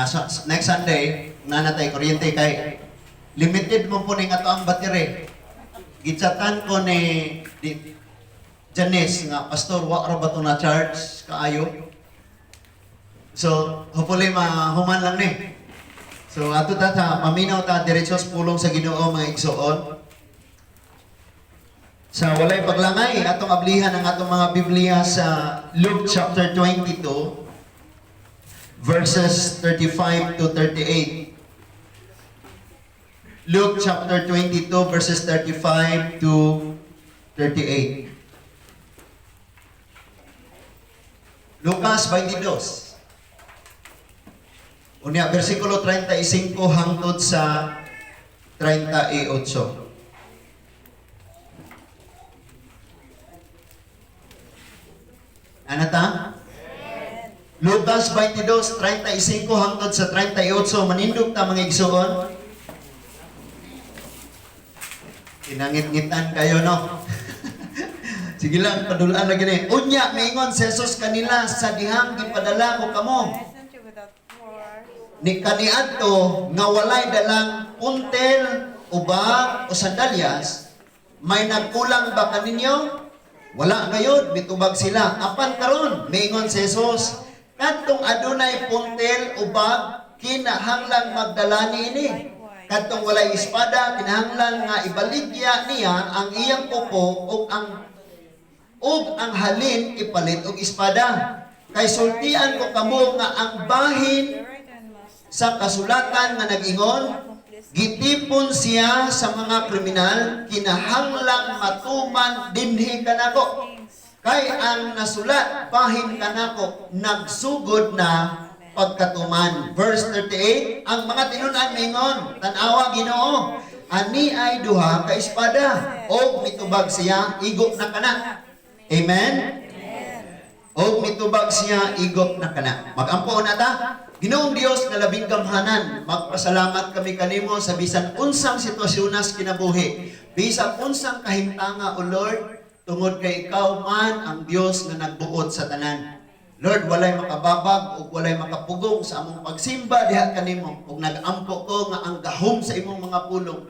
So, next Sunday, naa na tay kuryente kay limited man po ning ato ang battery. Gichatan ko ni di, Janice nga, "Pastor, wa ra ba to na charge kaayo?" So, hopefully mahuman lang ni. So, ato ta ta maminaw ta diretso sa pulong sa Ginoo, mga igsoon. Sa walay paglangay, atong ablihan ang atong mga Biblia sa Luke chapter 22 verses 35 to 38. Luke chapter 22 verses 35 to 38. Lucas 22. Unya, versikulo 35 hangtod sa 38. Ano ta? Lucas 22, 35 hangtod sa 38. Manindog ta, mga igsoon. Kinangit-ngitan kayo, no? Sige lang, padulaan na gani. Unya, maingon si Jesus kanila, "Sa dihang gipadala ko kamo I sent you without war. Ni kaniadto nga walay dalang puntel o bag o sandalyas, may nagkulang ba kaninyo?" "Wala gayod," mitubag sila. "Apan karon," miingon si Jesus, "kadtong adunay puntel o bag, kinahanglan magdala niini. Kadtong walay espada, kinahanglan nga ibaligya niya ang iyang kuko ug ang halin ipalit og espada. Kay sultian ko kamo nga ang bahin The right hand must sa kasulatan nga nag-ingon, accomplish 'Gitipon siya sa mga kriminal,' kinahanglang matuman dinhi kanako. things. Kay ang nasulat bahin kanako nagsugod na pagkatuman." Verse 38, ang mga tinun-an mingon, "Tan-awa, Ginoo, ani ay duha ka espada." Og mitubag siya, "Igo na kana." Amen? Og mitubag siya, "Igo na kana." Magampo na ta. Ginoong Dios nga labing gamhanan, magpasalamat kami kanimo sa bisan unsang sitwasyon nas kinabuhi. Bisan unsang kahimtanga, O Lord, tungod kay ikaw man ang Dios nga nagbuot sa tanan. Lord, walay makababag ug walay makapugong sa among pagsimba diha kanimo. Ug nagampo ko nga ang gahom sa imong mga pulong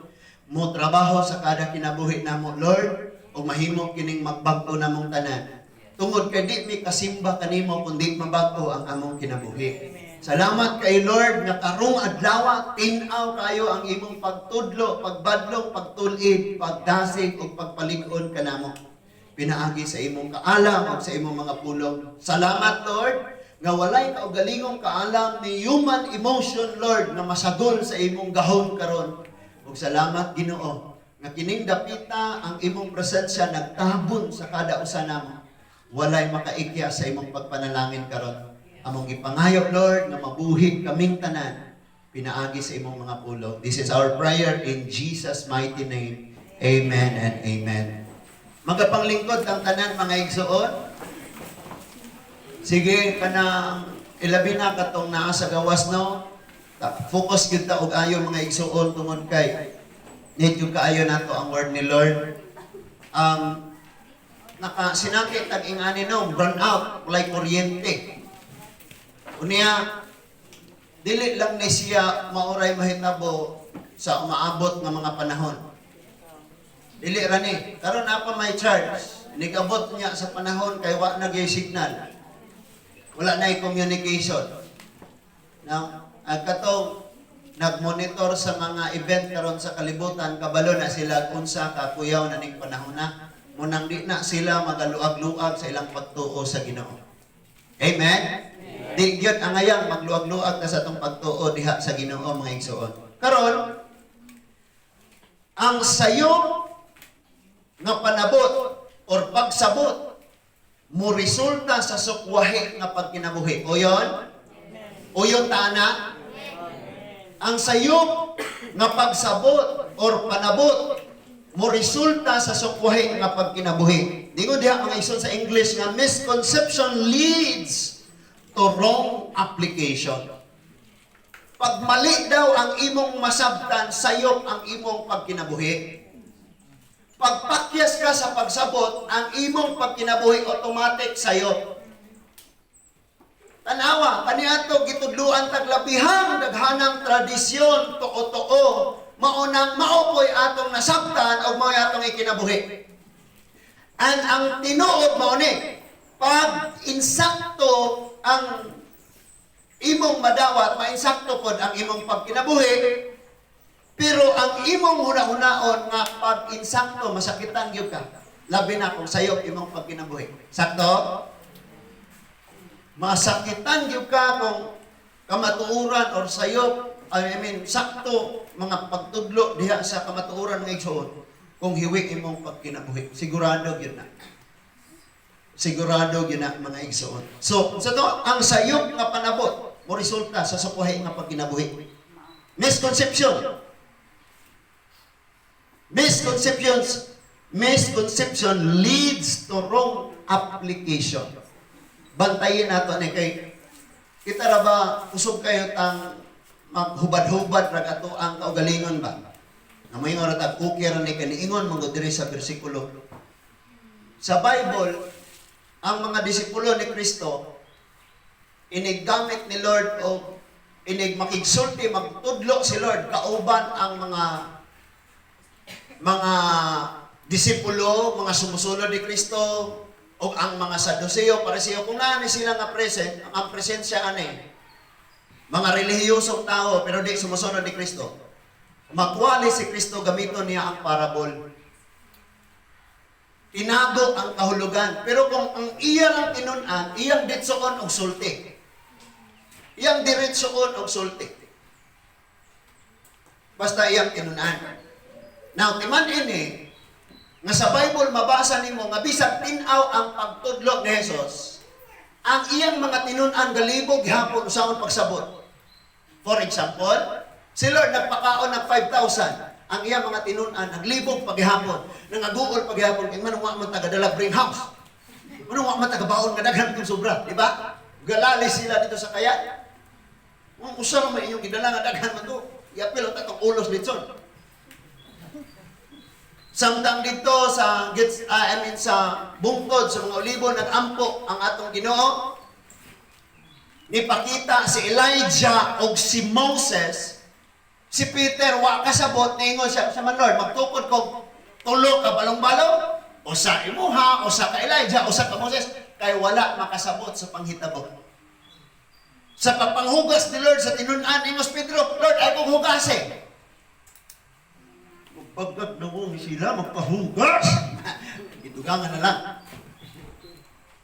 mo trabaho sa kada kinabuhi namo, Lord, ug mahimo kining magbag-o namong tanan. Tungod kay di mi kasimba kanimo kun di mabag-o ang among kinabuhi. Salamat kay Lord nga karong adlaw tin-aw kayo ang imong pagtudlo, pagbadlong, pagtul-id, pagdasig ug pagpalig-on kanamo pinaagi sa imong kaalam ug sa imong mga pulong. Salamat, Lord, nga walay kaugalingong kaalam ni human emotion, Lord, nga masagol sa imong gahom karon. Ug salamat, Ginoo, nga kining dapita ang imong presensya nagtabon sa kada usa namo. Walay makaikya sa imong pagpanalangin karon. Among gipangayo, Lord, nga mabuhi kaming tanan pinaagi sa imong mga pulong. This is our prayer in Jesus' mighty name. Amen and amen. Magapanglingkod ang tanan, mga igsoon. Sige, kanang ilabi na katong naa sa gawas, no. Focus gyud ta og ayo, mga igsoon, tungod kay need gyud kaayo nato ang word ni Lord. Naka sinakit tag ingani, no, brown out, walay kuryente. Unya dili lang ni siya maoray mahitabo sa umaabot nga mga panahon. Dili ra ni. Karon apa may charge. Nigabot niya sa panahon kay wa na gyud signal. Wala na communication. Now, ang katong nagmonitor sa mga event karon sa kalibutan, kabalo na sila unsa ka kuyaw na ning panahon na. Munang di na sila magaluag-luag sa ilang pagtuo sa Ginoo. Amen? Di gyud angayang magluag-luag na sa atong pagtuo diha sa Ginoo, mga igsoon. Karon, ang sayop nga panabot or pagsabot mo resulta sa sukwahi nga pagkinabuhi. O yon? O yon tana? Ang sayop nga pagsabot or panabot mo resulta sa sukwahi nga pagkinabuhi. Dingon diha, mga igsoon, sa English nga misconception leads to wrong application. Pag mali daw ang imong masabtan, sayop ang imong pagkinabuhi. Pagpakyas ka sa pagsabot, ang imong pagkinabuhi automatic sayop. Tanawa, kaniadto gitudluan tag labihang daghanang tradisyon, tuo-tuo, mao nang mao po'y atong nasabtan o mao atong ikinabuhi. And ang tinuod mao ni, pag insakto ang imong madawat, mainsakto pod ang imong pagkinabuhi, pero ang imong huna-hunaon nga pag insakto, masakitan gyud ka. Labi na kung sayop imong pagkinabuhi. Sakto? Masakitan gyud ka kung kamatuoran or sayop, I mean, sakto mga pagtudlo diha sa kamatuoran ng igsoon kung hiwi imong pagkinabuhi. Sigurado gyud na. Sigurado gyud na, mga igsoon. So, sa to, ang sayop nga panabot mo resulta sa sukuhay nga pagkinabuhi. Misconception. Misconception leads to wrong application. Bantayin nato ni kay kita ra ba, kusog kayo tang maghubad-hubad ra ato ang kaugalingon ba? Na moingon ra ta, okay ra ni kay niingon man gud diri sa bersikulo. Sa Bible, ang mga disipulo ni Kristo inig gamit ni Lord o inig makigsulti, magtudlo si Lord kauban ang mga disipulo, mga sumusunod ni Kristo, o ang mga Saduceo, Pariseo, kung naa ni sila nga present, ang presensya ani, mga relihiyosong tao, pero di sumusunod ni Kristo. Magwali si Kristo, gamiton niya ang parable. Tinago ang kahulugan. Pero kung ang iya lang tinun-an, iyang ditsoon og sulti. Iyang diretsoon og sulti. Basta iyang tinun-an. Now, timan ini, nga sa Bible mabasa nimo nga bisag tin-aw ang pagtudlo ni Jesus, ang iyang mga tinun-an galibog gihapon usaon pagsabot. For example, si Lord nagpakaon ng 5,000. Ang iyang mga tinun-an naglibog paghapon, nangaguol paghapon kay manong wa man tagadala greenhouse. Manong wa man tagabaon nga daghan kung sobra, di ba? Galali sila dito sa kaya. Kung usa ra man inyong gidala nga daghan man to, iapil ang tatong ulos litson. Samtang dito sa gets, I mean, sa bungkod sa mga olibo nagampo ang atong Ginoo, nipakita si Elijah og si Moses. Si Peter wa kasabot, niingon siya sa man, "Lord, magtukod kog tulo ka balong-balong, usa imuha, usa ka Elijah, usa ka Moses," kay wala makasabot sa panghitabo. Sa pagpanghugas ni Lord sa tinun-an, ingos Pedro, "Lord, ay kong hugasi." Magpagkat na ko sila, magpahugas. Gidugangan na lang.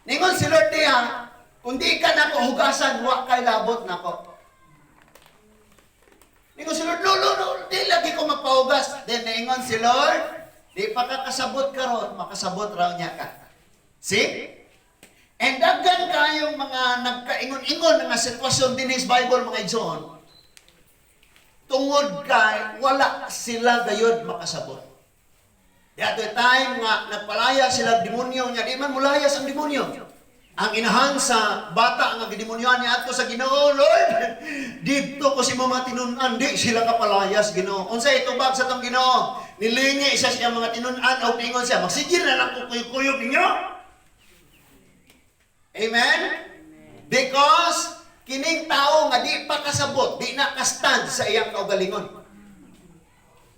Ningon si Lord niya, "Kung di ka na ko hugasan, wa kay labot nako." Ningon si Lord, "Lord, Lord, Lord, di lagi ko magpahugas." Then ningon si Lord, "Di pa ka kasabot karon, makasabot raw niya ka." See? And daghan kayong mga nagkaingon-ingon nga sitwasyon din sa Bible, mga igsoon, tungod kay wala sila gayod makasabot. Di ato time nga nagpalaya sila demonyo niya, di man mulayas ang demonyo. Ang inahan sa bata nga gidemonyohan niya ato sa Ginoo, "Lord, didto ko si mama tinun-an, di sila kapalayas, Ginoo." Unsay itubag sa tong Ginoo? Nilingi siya sa mga tinun-an o ingon siya, "Magsigil na lang ko kuyog ninyo." Amen? Because kining tao nga di pa kasabot, di na kastand sa iyang kaugalingon.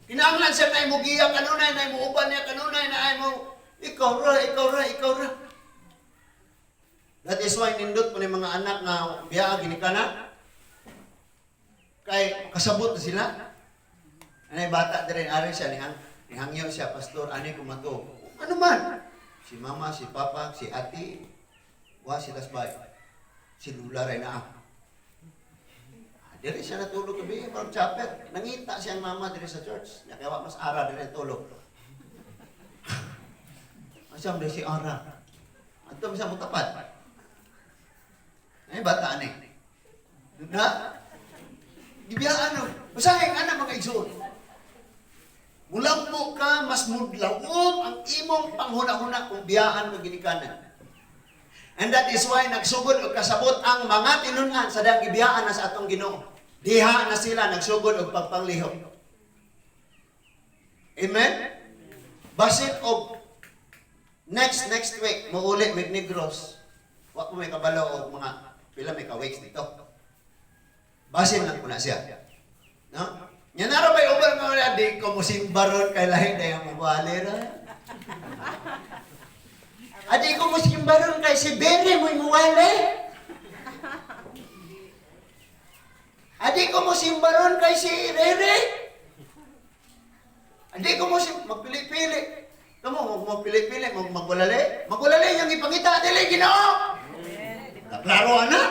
Kinahanglan siya na mo giya kanunay, na mo uban niya kanunay, na mo ikaw ra, ikaw ra, ikaw ra. That is why nindot ko ni mga anak nga biya ginikanan. Kay kasabot na sila. Anay bata dire, ari siya nihang nihangyo siya, "Pastor, ani ko mato." Ano man? Si mama, si papa, si ate, wa sila sa bahay. Si Lula rin na. Ah, dire siya natulog gabi, parang chapel. Nangita siyang mama dire sa church. Nya kaya wa mas ara dire tulog. Asa man si Ara? Ato siya mutapad. Ay, bata ani. Na? Gibiyaan no. Basahin ana, mga igsoon. Mulambo ka, mas mudlawom ang imong panghuna-huna kung biyaan mo ginikanan. And that is why nagsugod og kasabot ang mga tinun-an sa dang gibiyaan na sa atong Ginoo. Diha na sila nagsugod og pagpanglihok. Amen? Basin og next next week muuli mig Negros. Wa ko may kabalo og mga Pila may ka-weeks dito. Basin lang ko na siya. No? Nya nara bay uban nga wala, di ko musimba ron kay lahi na yung muwali ra. Adi ko musimba ron kay si Berry mo'y muwali. Adi ko musimba ron kay si Rere. Adi ko musim magpili-pili. Kamo mag magpili-pili, mag magwalali. Magwalali yung ipangita dili Ginoo. Klaro ana.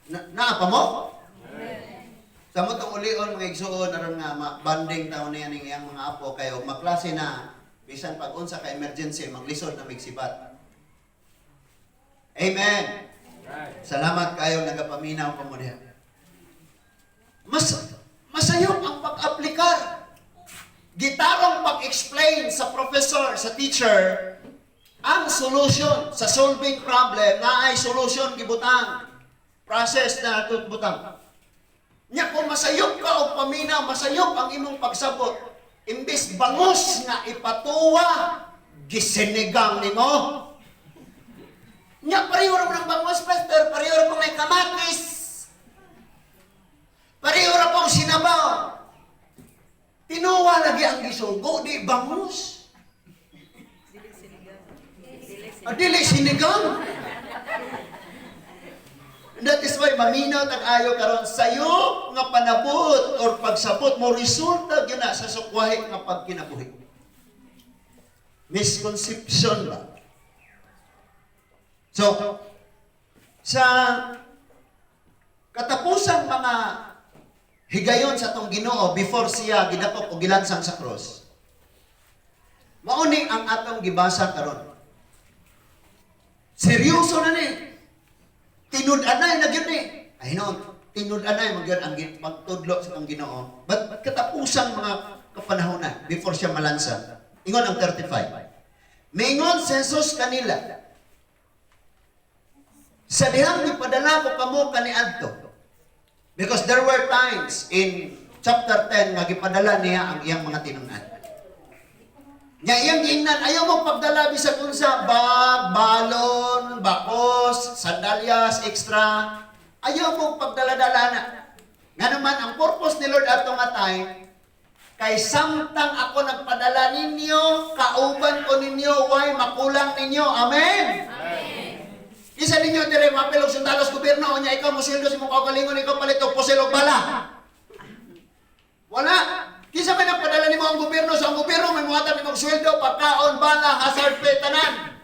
Na naa pa mo? Sa mo tong ulion, mga igsuon, aron nga banding taon niya ning iyang mga apo kayo maklase na bisan pag unsa ka emergency, maglisod na migsibat. Amen. Salamat kayo nagapaminaw pa mo diha. Mas masayop ang pag-aplikar. Gitarong pag-explain sa professor, sa teacher, ang solution sa solving problem na ay solution gibutang. Process na butang. Nya kung masayop ka og paminaw, masayop ang imong pagsabot. Imbis bangus nga ipatuwa, gisinigang nimo. Nya pareho ra mo ng bangus, pastor, pareho ra pong may kamatis. Pareho ra pong sinabaw. Tinuwa lagi ang gisugo, di bangus. Dili sinigang. Dili Ah, dili sinigang. That is why maminaw tag ayo karon sayo nga panabot or pagsabot mo resulta gyud na sa sukwahi nga pagkinabuhi. Misconception ba? So, sa katapusang mga higayon sa atong Ginoo before siya gidakop o gilansang sa cross, mauni ang atong gibasa karon. Seryoso na ni. Tinud-anay na gyud ni. Ay noon, tinud-anay man gyud ang pagtudlo sa atong Ginoo. But katapusang mga kapanahonan before siya malansa. Ingon ang 35. Mingon si Jesus kanila, "Sa dihang gipadala ko kamo kaniadto." Because there were times in chapter 10 nga gipadala niya ang iyang mga tinun-an. Nya iyang giingnan, "Ayaw mo pagdala bisag unsa, bag, balon, bakos, sandalyas, extra. Ayaw mo pagdala-dala na." Nga naman, ang purpose ni Lord ato nga time, kay samtang ako nagpadala ninyo, kauban ko ninyo, way makulang ninyo. Amen? Isa ninyo dire mapil og sundalos gobyerno, unya ikaw mosildo sa imong kaugalingon, ikaw palit og pusil og bala. Wala. Kinsa may nagpadala nimo? Ang gobyerno. So ang gobyerno may muhatag nimo og sweldo, pagkaon, bala, hazard pay, tanan.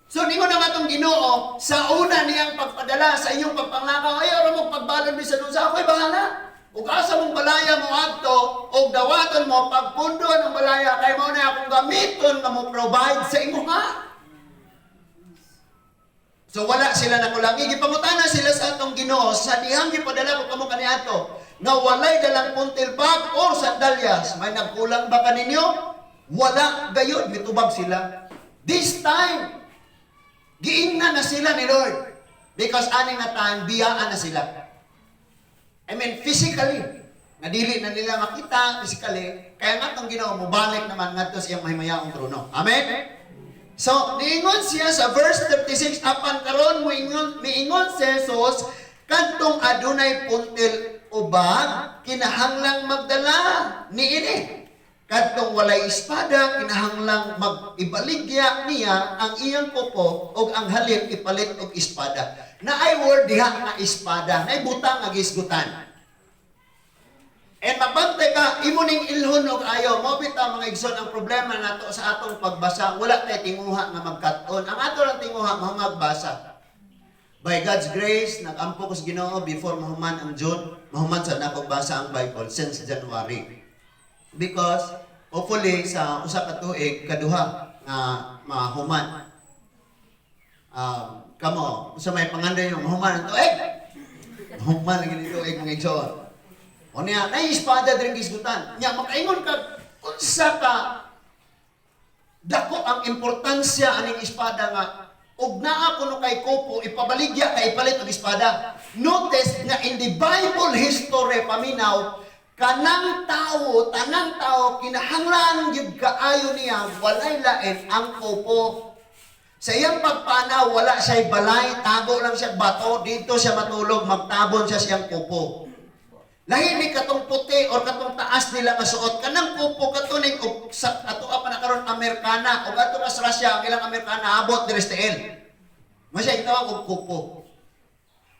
So ningon ang atong Ginoo sa una niyang pagpadala sa inyong pagpanglakaw, "Ayaw ra mo pagbalon bisan unsa, ako'y bahala. Ug asa mong balaya mo adto og dawaton mo pagpundoan ang balaya kay mao na akong gamiton nga mo provide sa imuha." So wala sila nakulangi. Gipangutana sila sa atong Ginoo, "Sa dihang gipadala ko kamo kaniadto nga walay dalang puntil, bag or sandalyas, may nagkulang ba kaninyo?" Wala gayud, mitubag sila. This time, giingnan na sila ni Lord. Because ani nga time, biyaan na sila. I mean, physically. Nadili na nila makita physically. Kaya nga itong Ginoo, mubalik naman ngadto sa iyang mahimayaong trono. Amen? So, niingon siya sa verse 36, "Apan karon moingon miingon si Jesus, kadtong adunay puntil o bag, kinahanglang magdala niini. Kadtong walay espada, kinahanglang mag-ibaligya niya ang iyang kuko og ang halin ipalit og espada." Naay word diha nga espada, naay butang nga gisgutan. And mabantay ka, imo ning ilhon og ayo. Mao bitaw, mga igsoon, ang problema nato sa atong pagbasa, wala tay tinguha nga magkat-on. Ang ato lang tinguha mao magbasa. By God's grace, nag-ampo ko sa Ginoo before mahuman ang June, mahuman sa nako basa ang Bible since January. Because hopefully sa usa ka tuig kaduha nga mahuman. Kamo, sa may pangandoy yung mahuman ang tuig. Mahuman lagi ni tuig, mga igsoon. O niya, na espada din gisgutan. Nya makaingon ka unsa ka dako ang importansya aning espada nga og naa kuno kay kupo, ipabaligya kay ipalit og espada. Notice nga in the Bible history, paminaw, kanang tawo, tanang tao kinahanglan gyud kaayo niya walay lain ang kupo. Sa iyang pagpanaw, wala siya'y balay, tago lang siya bato, dito siya matulog, magtabon siya siyang kupo. Lahi ni katong puti or katong taas nila nga suot, kanang kupo katuning og sa ato pa na karon Amerikana ug ato sa Russia, ang ilang Amerikana abot diri sa tiil. Mo siya gitawag og kupo.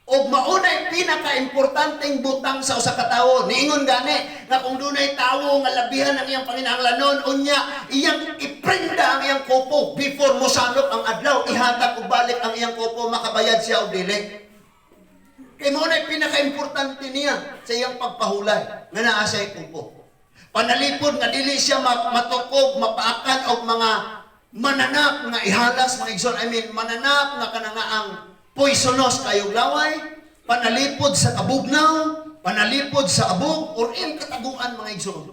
Og maunay pinaka-importanteng butang sa usa ka tawo. Niingon gani nga kung dunay tawo nga labihan ang iyang panginahanglanon, unya iyang iprenda ang iyang kupo before mosalop ang adlaw, ihatag og balik ang iyang kupo, makabayad siya og dili. Kay mao nay pinaka-importante niya sa iyang pagpahulay nga naa siya kupo. Panalipod nga dili siya matukog, mapaakan og mga mananap nga ihalas, mga igsoon. I mean, mananap nga kananga ang poisonous kayog laway, panalipod sa kabugnaw, panalipod sa abog, or iyang kataguan, mga igsoon.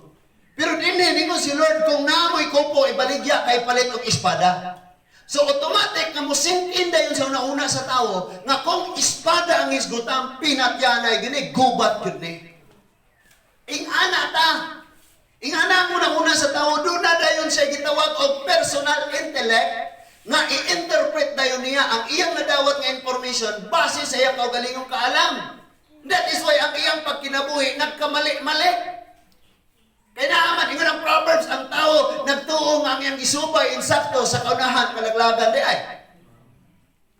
Pero dinhi ningon si Lord, kung naamoy kupo, ibaligya kay palit og espada. So automatic nga mo sink in dayon sa una-una sa tawo nga kung espada ang hisgutan, pinatyanay gini, gubat gyud ni. Ingana ta. Ingana ang una-una sa tawo, doon na dayon siya gitawag og personal intellect nga i-interpret dayon niya ang iyang nadawat nga information base sa iyang kaugalingong kaalam. That is why ang iyang pagkinabuhi nagkamali-mali. Kaya naaman, ingon ang Proverbs, ang tao nagtuo nga ang iyang gisubay insakto, sa kaunahan kalaglagan di ay.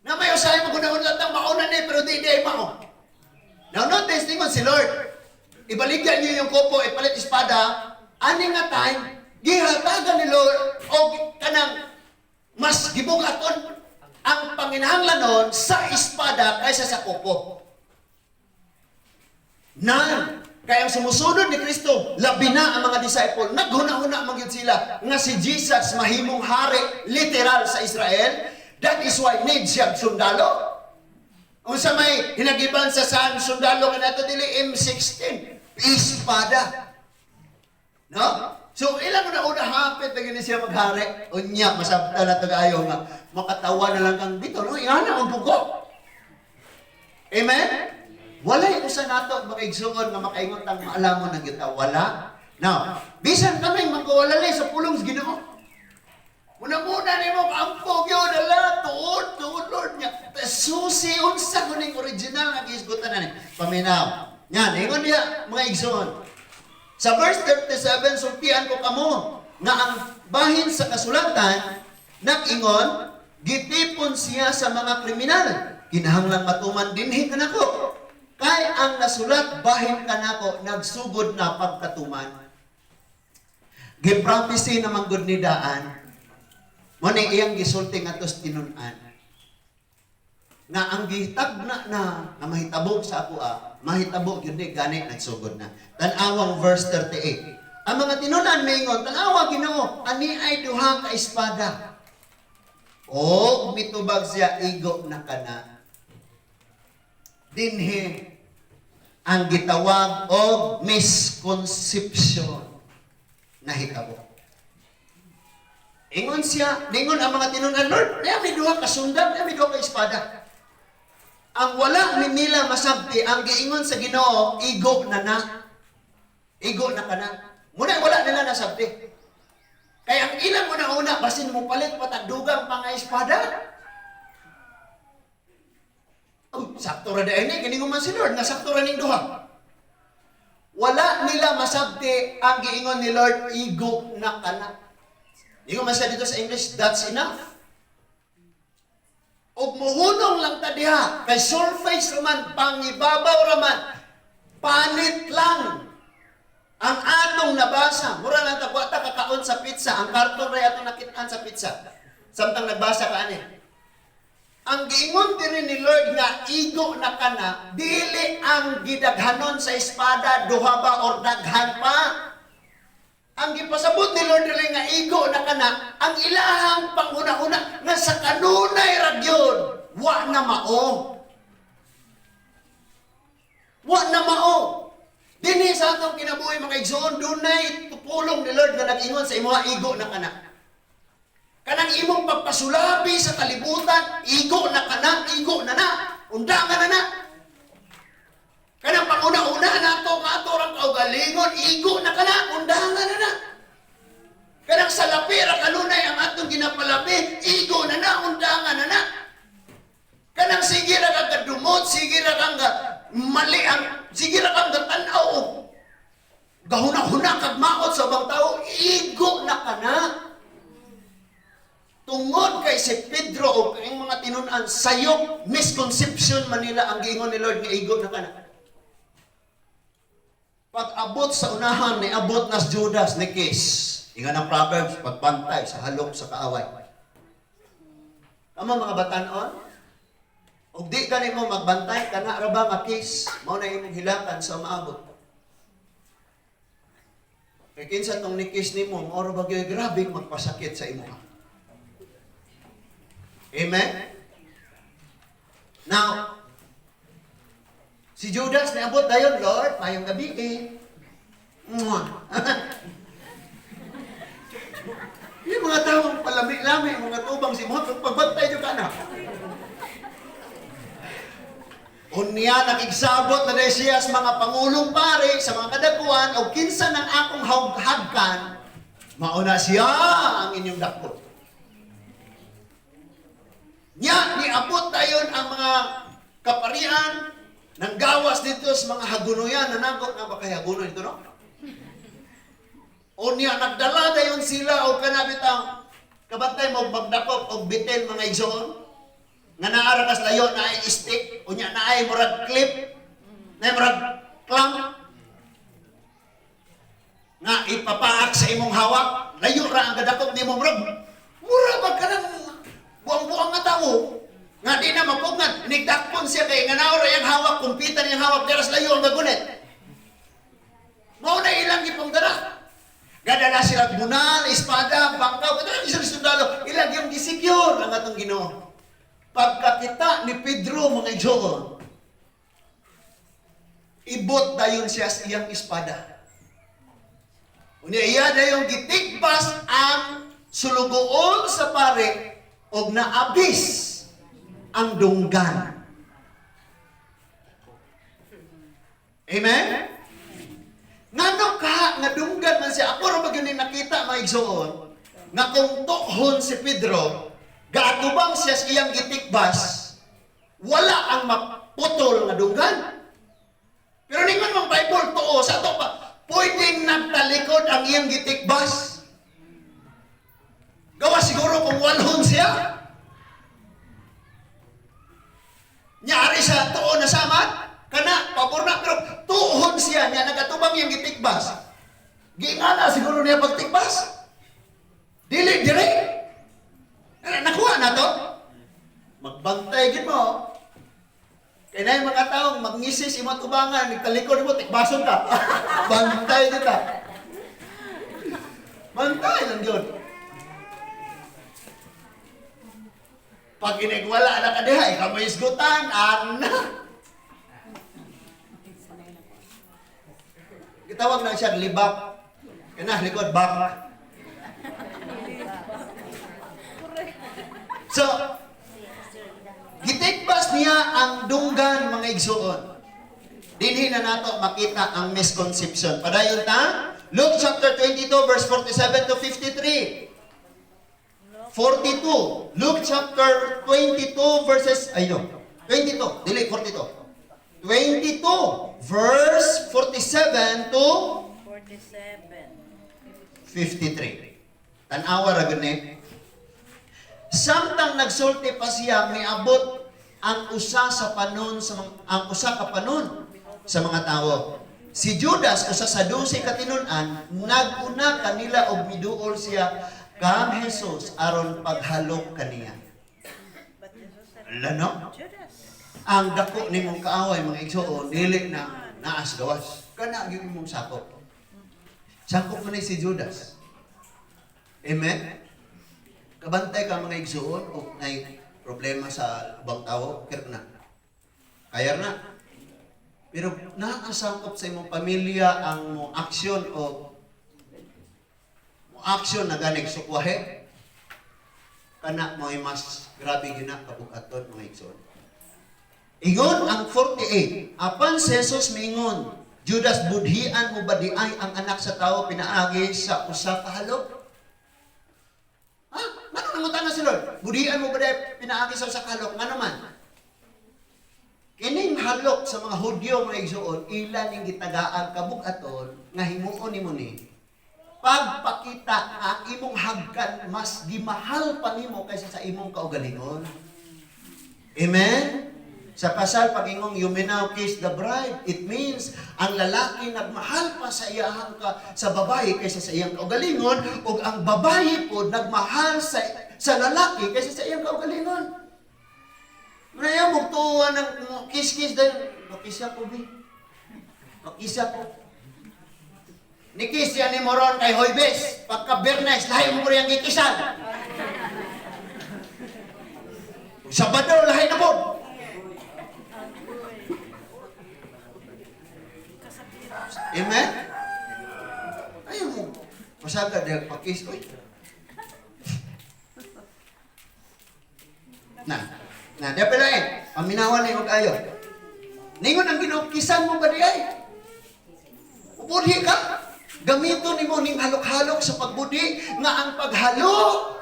Na may usahay mo gunahon lang mauna ni, pero di di ay mao. Now notice, tingon si Lord, ibaligyan niyo yung kupo, ipalit espada, ani nga time, gihatagan ni Lord og kanang mas gibugaton ang panginahanglanon sa espada kaysa sa kupo. Na, kaya ang sumusunod ni Kristo, labi na ang mga disciple, naghuna-huna man gyud sila nga si Jesus mahimong hari literal sa Israel. That is why need siya sundalo. Unsa may hinagiban sa saan sundalo kanato, dili M16, espada. No? So ilang una-una, hapit na gini siya maghari. Unya masabta na to kaayo nga makatawa na lang kang dito, no, ingana ang bugo. Amen? Walay usa nato, mga igsuon, nga makaingon tang maalamon ng kita. Wala. Now, bisan kami magkawalalay sa pulong sa Ginoo. Muna-muna nimo kaampo gyud, ala, tuod tuod, Lord niya. Susi unsa kuning original nga gihisgutan na ni. Paminaw. Yan, ingon niya, mga igsuon. Sa verse 37, sultian ko kamo nga ang bahin sa kasulatan nag-ingon, gitipon siya sa mga kriminal. Kinahanglang matuman dinhi kanako. Kay ang nasulat bahin kanako nagsugod na pagkatuman. Giprophesy naman gud ni daan. Mo ni iyang gisulti ngadto sa tinun-an nga ang gitagna na nga mahitabo sa ako mahitabo gyud ni, gani nagsugod na. Tan-awang verse 38. Ang mga tinun-an maingon, "Tan-awa, Ginoo, ani ay duha ka espada." O mitubag siya, "Igo na kana." Dinhi ang gitawag og misconception nahitabo. Ingon siya, ningon ang mga tinun-an, "Lord, niya may duha ka sundang, niya may duha ka espada." Ang wala ni nila masabti, ang giingon sa Ginoo, igo na na. Igo na kana. Muna wala nila nasabti. Kaya ang ilang una-una, basin mo palit patagdugang pa nga espada. Oh, sakto ra diay ni, kiningon man si Lord, nga sakto ra ning duha. Wala nila masabti ang giingon ni Lord, igo na kana. Ingon man siya dito sa English, "That's enough." Og muhunong lang ta diha, kay surface raman, pangibabaw raman, panit lang ang atong nabasa. Mura lang ta ta kakaon sa pizza, ang karton ray atong nakitaan sa pizza. Samtang nagbasa ka ani. Ang giingon diri ni Lord nga igo na kana, dili ang gidaghanon sa espada, duha ba or daghan pa. Ang gipasabot ni Lord diri nga igo na kana, ang ilahang panghuna-huna nga sa kanunay ra gyud, wa na mao. Wa na mao. Dinhi sa atong kinabuhi, mga igsoon, dunay pulong ni Lord nga nag-ingon sa imuha, igo na kana. Kanang imong pagpasulabi sa kalibutan, igo na kana, igo na na, undangan na na. Kanang panguna-una nato nga ato rang kaugalingon, igo na kana, undangan na na. Kanang sa lapi ra kanunay ang atong ginapalabi, igo na na, undangan. Mali ang, sige ra kang gatanaw og gahuna-huna kag maot sa ubang tao, igo na ka na. Tungod kay si Pedro o ang mga tinun-an, sayop, misconception man nila ang giingon ni Lord nga igo na ka na. Pag-abot sa unahan, niabot na si Judas ni kiss. Ingon ang Proverbs, pagbantay sa halok sa kaaway. Kamo mga batanon, ug di gani mo magbantay, kana ra ba nga kiss, mao na imong hilakan sa maabot. Kay kinsa tong ni kiss nimo, mao ra ba gyud grabe magpasakit sa imo? Amen? Now, si Judas niabot dayon, "Lord, mayong gabi eh." Mwah. Yung mga taong palami-lami, mga tubang si Muhammad, pagbantay jud ka na. Unya, nakigsabot na dahil siya sa mga pangulong pare, sa mga kadakuan, o kinsa ng akong hagkan, mauna siya ang inyong dakpon. Nya, niabot dayon ang mga kaparian ng gawas dito sa mga hagunoyan, nanagot na ba kay hagunoy dito, no? Unya, nagdala dayon sila o kanabitang kabantay mo magdakop og bitin, mga igsoon. Nga naara kas layo na ay stick, unya na ay murag clip, na ay murag clamp nga ipapaak sa imong hawak, layo ra ang gadakop nimo, murag mura ba ka ng buang-buang nga tawo nga di na mapugngan. Nigdakpon siya kay nga naora yang hawak, kumpitan yang hawak, deras layo ang gagunit. Mao na ilang gipangdara. Gadala sila bunal, espada, bangkaw, kadala sila sundalo. Ilang yung gisecure ang atong Ginoo. Pagkakita ni Pedro, mga igsoon, ibot dayon siya sa iyang espada. Unya iya dayon gitikbas ang sulugoon sa pare og naabis ang dunggan. Amen? Ngano ka nga dunggan man siya? Ako ra ba gyud nakita, mga igsoon, nga kung tuhon si Pedro, gaatubang siya sa iyang gitikbas, wala ang maputol nga dunggan. Pero ningon mang Bible tuo sa ato pa, pwedeng nagtalikod ang iyang gitikbas. Gawa siguro kung walhon siya. Nyari sa tuo na samad, kana pabor na, pero tuon siya niya nagatubang iyang gitikbas. Giingana siguro niya pagtikbas. Dili dire. Nakuha na to. Magbantay gid mo. Kay na mga taong mangisis imo tubangan, nagtalikod mo, tikbason ka. Bantay gid ka. Bantay lang yun. Pag inigwala na ka diha, ikaw may isgutan, ana. Gitawag na siya libak. Kana likod bak. So, gitikbas niya ang dunggan, mga igsuon. Dinhi na nato makita ang misconception. Padayon ta? Luke chapter 22 verse 47 to 53. 42. Luke chapter 22 verses, ay no, 22, dili 42. 22 verse 47 to 47. 53. Tan-awa ra gud ni. Samtang nagsulti pa siya, miabot ang usa sa panon sa mga, ang usa ka panon sa mga tawo. Si Judas, usa sa 12 ka tinun-an, nag-una kanila og miduol siya kang Jesus aron paghalok kaniya. But Jesus said, Lano? "Judas." Ang dako nimong kaaway, mga igsoon, dili na naas gawas. Kana gyud imong sakop. Sakop man ni si Judas. Amen? Kabantay ka, mga igsoon, o nay problema sa ubang tawo, kaya na. Kaya na. Pero naasakop sa imong pamilya ang mo aksyon o mo aksyon na ganig sukwahe, kana mo ay mas grabe gina kabugaton, mga igsoon. Ingon ang 48, apan si Jesus miingon, "Judas, budhian mo ba di ay ang Anak sa Tao pinaagi sa usa ka halok?" Ha? Ngano nangutana si Lord? "Budhian mo ba di ay pinaagi sa usa ka halok?" Ngano man? Kining halok sa mga Hudyo, mga igsuon, ila ning gitagaan kabug-aton nga himuon nimo ni pagpakita nga ang imong hagkan mas gimahal pa nimo kaysa sa imong kaugalingon. Amen? Sa kasal, pag-ingong "You may now kiss the bride," it means ang lalaki nagmahal pa sa iyahang ka, sa babae kaysa sa iyang kaugalingon, ug ang babae po nagmahal sa lalaki kaysa sa iyang kaugalingon. Muna mugtuwa ng kiss-kiss dahil makisa ko, bi. Makisa ko. Ni-kiss yan ni Moron kay Huwebes. Pagka Biyernes, lahi mo ko rin ang gikisan. Sabado, lahi na po. Amen? Ayaw mo. Masagad dahil pakis. Uy. Na. Na, di pala eh. Paminawan na yung ayo. Ningon ang Ginoo, kisan mo ba di ay? Ubudhi ka. Gamiton nimo ning halok-halok sa pagbudhi nga ang paghalok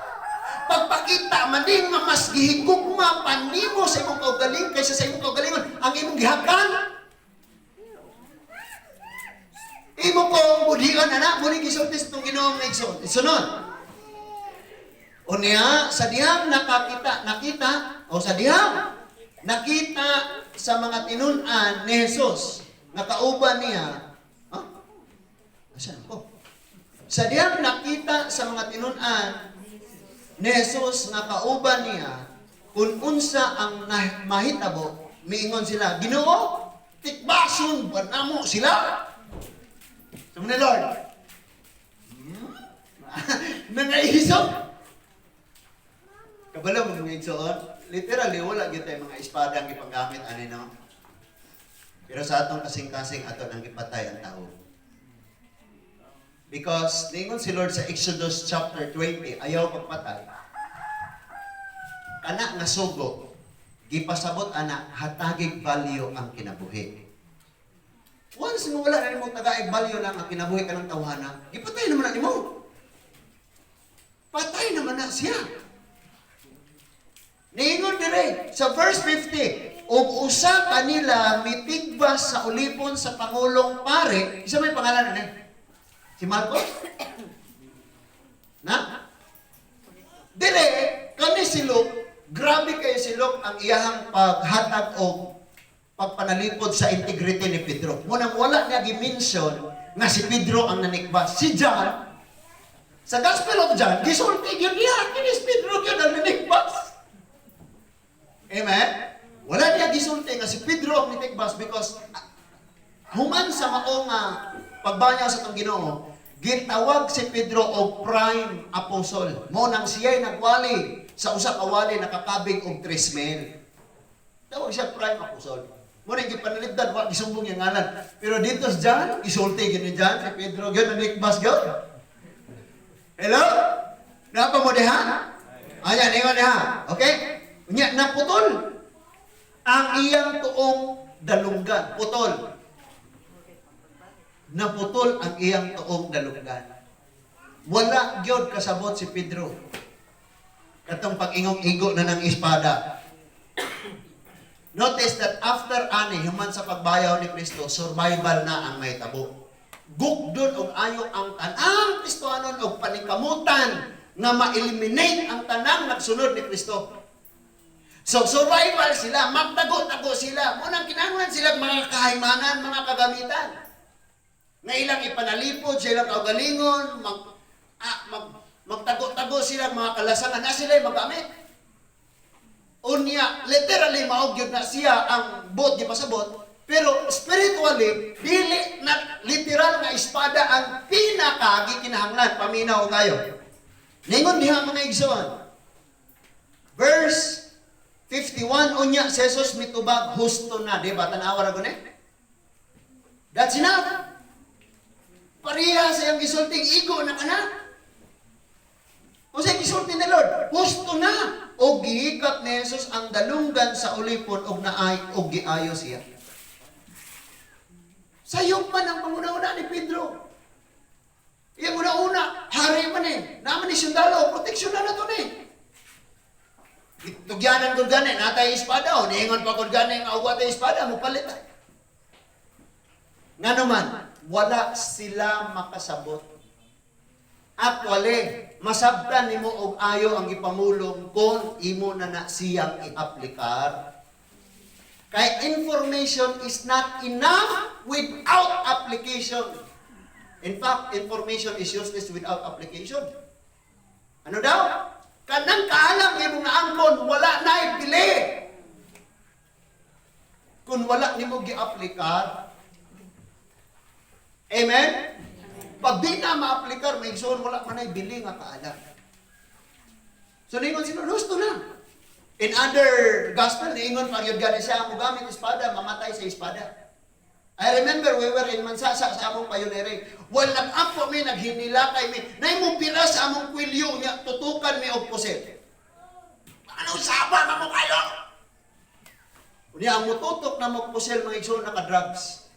pagpakita man din nga mas gihigugma pa nimo sa imong kaugaling kaysa sa imong kaugalingon ang imong gihakan. Imo kong budhian ana, muni gisulti sa itong Ginoo nga igsoon. Sunod. Unya, sa dihang nakakita, nakita, o sa dihang nakita sa mga tinun-an ni Jesus, nga kauban niya, huh? Asan ko? Sa dihang nakita sa mga tinun-an ni Jesus nga kauban niya, kung unsa ang mahitabo, miingon sila, "Ginoo, tikbason ba namo sila?" Sabi ni Lord, Nangaihisog. Kabalo mo mga igsoon, literally wala gyud tay mga espada ang gipanggamit ani, no. Pero sa atong kasing-kasing, ato nang gipatay ang tao. Because ningon si Lord sa Exodus chapter 20, ayaw pagpatay. Kana nga sugo, gipasabot ana hatagig value ang kinabuhi. Once mo wala na nimo tagaig value lang ang kinabuhi kanang tawhana, gipatay naman na nimo. Patay naman na siya. Niingon dire sa verse 50, ug usa kanila mitigbas sa ulipon sa pangulong pare, isa may pangalan ani? Si Marcos? Na? Dire, kani si Luke, grabe kay si Luke ang iyahang paghatag og pagpanalipod sa integrity ni Pedro. Munang wala niya gi-mention nga si Pedro ang nanikbas. Si John, sa Gospel of John, gisulti gyud niya, kini si Pedro gyud ang nanikbas. Amen? Wala niya gisulti nga si Pedro ang nitikbas because human sa mao nga pagbanyaw sa atong Ginoo, gitawag si Pedro og prime apostle. Mo nang siya'y nagwali sa usa ka wali nakakabig og 3,000. Tawag siya prime apostle. Mo nang gipanalipdan, wa gisumbong yung ngalan. Pero dito sa John, gisulti gyud ni John, si Pedro gyud nanikbas gyud. Hello? Napa mo diha? Ayan, ingon diha. Okay? Unya, naputol ang iyang tuong dalunggan. Putol. Naputol ang iyang tuong dalunggan. Wala gyud kasabot si Pedro. Katong pag-ingong igo na ng espada. Notice that after ani, human sa pagbayaw ni Kristo, survival na ang may tabo. Gukdon og ayo ang tanang Kristohanon og paningkamutan nga ma-eliminate ang tanang nagsunod ni Kristo. So, survival sila, magtago-tago sila. Munang kinahanglan sila mga kahaymanan, mga kagamitan. Nga ilang ipanalipod sa ilang kaugalingon, magtago-tago sila mga kalasangan na sila magamit. Unya, literally mao gyud na siya ang buot gipasabot, pero spiritually, dili na literal nga espada ang pinaka gikinahanglan. Paminaw kayo. Ningon diha, mga igsoon. Verse 51, unya si Jesus mitubag, "Husto na," di ba? Tanawa ra gud eh. That's enough. Pareha sa iyang gisulting, igo na kana. Unsay gisulti ni Lord? "Husto na." O gihikat ni Jesus ang dalunggan sa ulipon og naay og giayo siya. Sayop man ang panguna-una ni Pedro. Iyang una-una, hari man eh. Naman ni sundalo, proteksyon na to ni. Tugyanan ko gani, natay espada, o niingon pa ko gani nga uwa tay espada, mo palit ta. Ngano man, wala sila makasabot. Actually, masabtan nimo og ayo ang gipamulong kung imo na na siyang i-aplikar. Kay information is not enough without application. In fact, information is useless without application. Ano daw? Kanang kaalam imong naangkon, wala na ibili. Kung wala nimo gi-aplikar. Amen? Pag di na maaplikar, may igsoon, wala man ay bili nga kaalam. So ningon sila, "Husto na." In other gospel, niingon pa gyud gani siya, ang mugamit espada, mamatay sa espada. I remember we were in Mansasa sa among pioneering. Well, nag-ampo mi, naghinilakay mi, nay mo pira sa among kwilyo niya, tutukan mi og pusil. Anong saba man mo kayo? Unya ang mututok na mo pusil, mga igsoon, naka-drugs.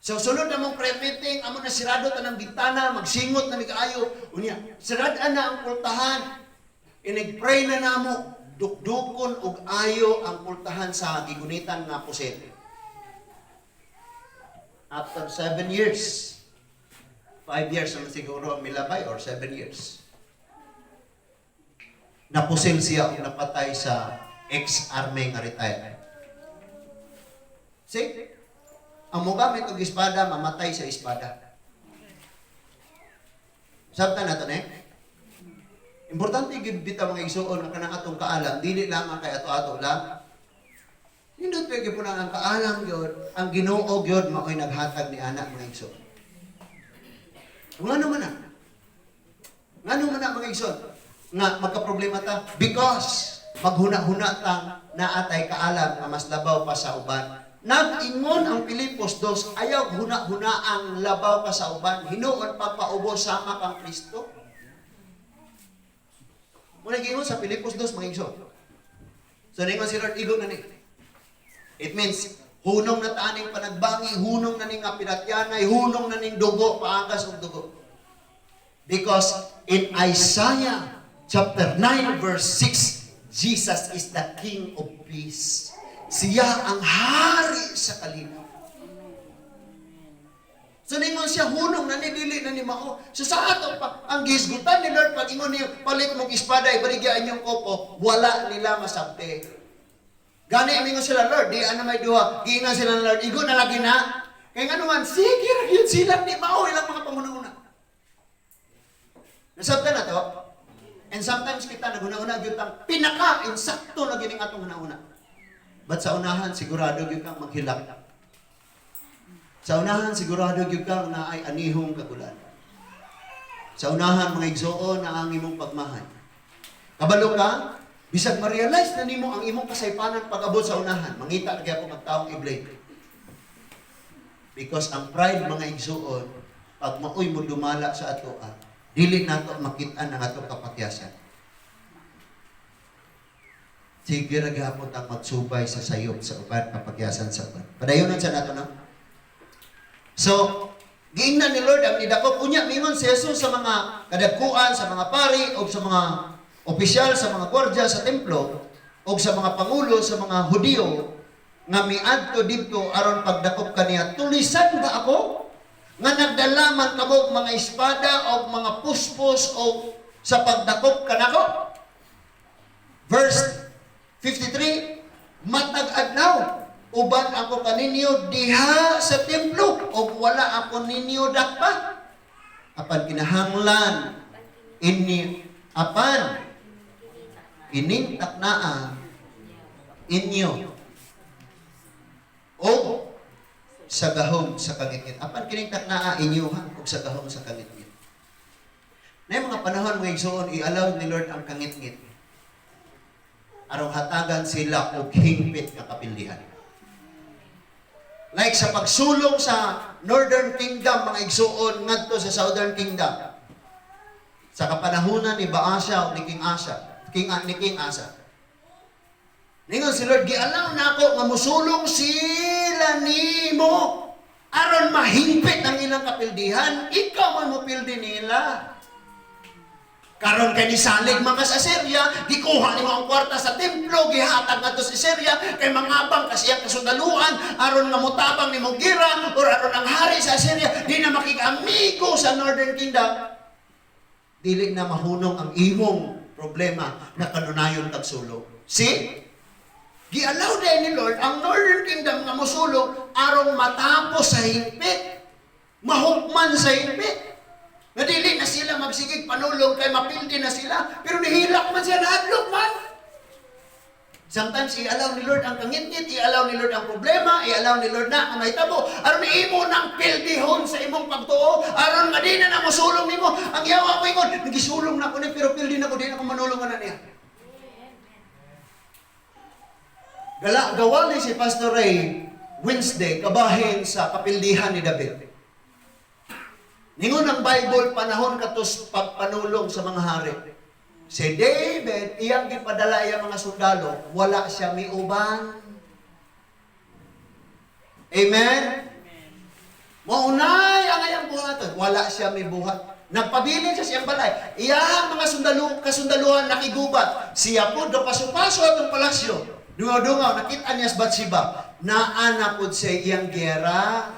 So sunod na mong prayer meeting, amo na sirado tanang bintana, magsingot na mig-ayo. Unya, sirad na ang pultahan. Inig-pray na namo, dukdukon og ayo ang pultahan sa gigunitan nga pusil. After 7 years, 5 years naman siguro ang milabay or 7 years, napusil siya og napatay sa ex-army nga retired. See? Ang mugamit og espada, mamatay sa espada. Sabtan nato ne? Importante gyud bitaw, mga igsuon, nga kanang atong kaalam dili lamang kay ato-ato lang. Nindot pa gyud ang kaalam gyud, ang Ginoo gyud mao'y naghatag ni ana, mga igsuon. Ngano man na? Ngano man na, mga igsuon, nga magka-problema ta? Because maghuna-huna tang naatay kaalam nga mas labaw pa sa uban. Nag-ingon ang Pilipos 2, ayaw huna-huna ang labaw ka sa uban. Hinuon pagpaubos sama kang Kristo. Muna gingon sa Pilipos 2, mga igsoon. So ningon si Lord, igo na ni. It means, hunong na taning panagbangi, hunong na ning nga pinatyanay, hunong na ning dugo, paagas og dugo. Because in Isaiah chapter 9 verse 6, Jesus is the King of Peace. Siya ang hari sa kalinaw. So ningon siya, hunong na ni, dili na ni mao. So sa ato pa, ang gisgutan ni Lord pag ingon niyo, palit mong espada, ibaligya inyong kopo, wala nila masabti. Gani mingon sila, "Lord, di ano may duha." Giingnan sila ng Lord, "Igo na lagi na." Kaya nga naman, sige ra yun sila, di mao ilang mga panguna-una. Nasabtan na to? And sometimes kita naghuna-una gyud ang pinaka insakto na gining atong huna-huna. But sa unahan, sigurado gyud kang maghilak. Sa unahan, sigurado gyud kang naay anihong kagulan. Sa unahan, mga igsoon, na ang imong pagmahay. Kabalo ka, bisag ma-realize na nimo ang imong kasaypanan pag-abot sa unahan, mangita na gyapon ang taong i-blame. Because ang pride, mga igsoon, pag maoy mo dumala sa atoa, dili nato makit-an ang atong kapakyasan. Sige ra gihapon tang magsubay sa sayop sa uban, kapakyasan sa uban. Padayonon sa nato, no? So, giingnan ni Lord ang nidakop. Unya mingon si Jesus sa mga kadagkuan, sa mga pari o sa mga opisyal, sa mga gwardiya sa templo o sa mga pangulo sa mga Hudiyo nga miadto didto aron pagdakop kaniya, "Tulisan ba ako nga nagdala man kamo og mga espada o mga puspos o sa pagdakop kanako?" Verse 53, "Matag adlaw uban ako kaninyo diha sa templo ug wala ako ninyo dakpa. Apan kinahanglan ini, apan ining taknaa inyo o sa gahom sa kangitngit." Apan kining taknaa inyo ha og sa gahom sa kangitngit. Na yung mga panahon, mga igsoon, i-allow ni Lord ang kangitngit aron hatagan sila og hingpit nga kapildihan. Like sa pagsulong sa Northern Kingdom, mga igsuon, ngadto sa Southern Kingdom. Sa kapanahunan ni Baasha o ni King Asa, ni King Asa. Ningon si Lord, "Gi-allow na ako nga musulong sila nimo aron mahingpit ang ilang kapildihan, ikaw man mo pildi nila." Karon kay nisalig man ka sa Syria, gikuha nimo ang kwarta sa templo, gihatag ngadto sa Syria kay mangabang kasi ang kasundaluan aron nga motabang nimo gira or aron ang hari sa Syria di na makig-amigo sa Northern Kingdom. Dili na mahunong ang imong problema na kanunayon kag sulong. See? Gi-allow din ni Lord ang Northern Kingdom nga mosulong aron matapos sa hingpit. Mahukman sa hingpit. Nga dili na sila magsigig panulong kay mapildi na sila. Pero nihilak man siya, nahadlok man. Sometimes i-allow ni Lord ang kangitngit, i-allow ni Lord ang problema, i-allow ni Lord na ang mahitabo. Aron imo nang pildihon sa imong pagtuo, aron nga di na na mosulong nimo. Ang yawa ko ingon, nagisulong na ko ni pero pildi na ko, di na ko manulong na niya. Gala, gawali si Pastor Ray Wednesday kabahin sa kapildihan ni David. Ningon ang Bible, panahon katos pagpanulong sa mga hari. Si David, iyang gipadala iyang mga sundalo, wala siya miuban. Amen? Maunay ang iyang buhaton, wala siya mibuhat. Nagpabilin siya siyang balay. Iyang mga sundalo, kasundaluhan nakigubat. Siya po, paso-paso atong palasyo. Dungaw-dungaw, nakita niya sa Bathsheba. Naa na pod siya iyang gera.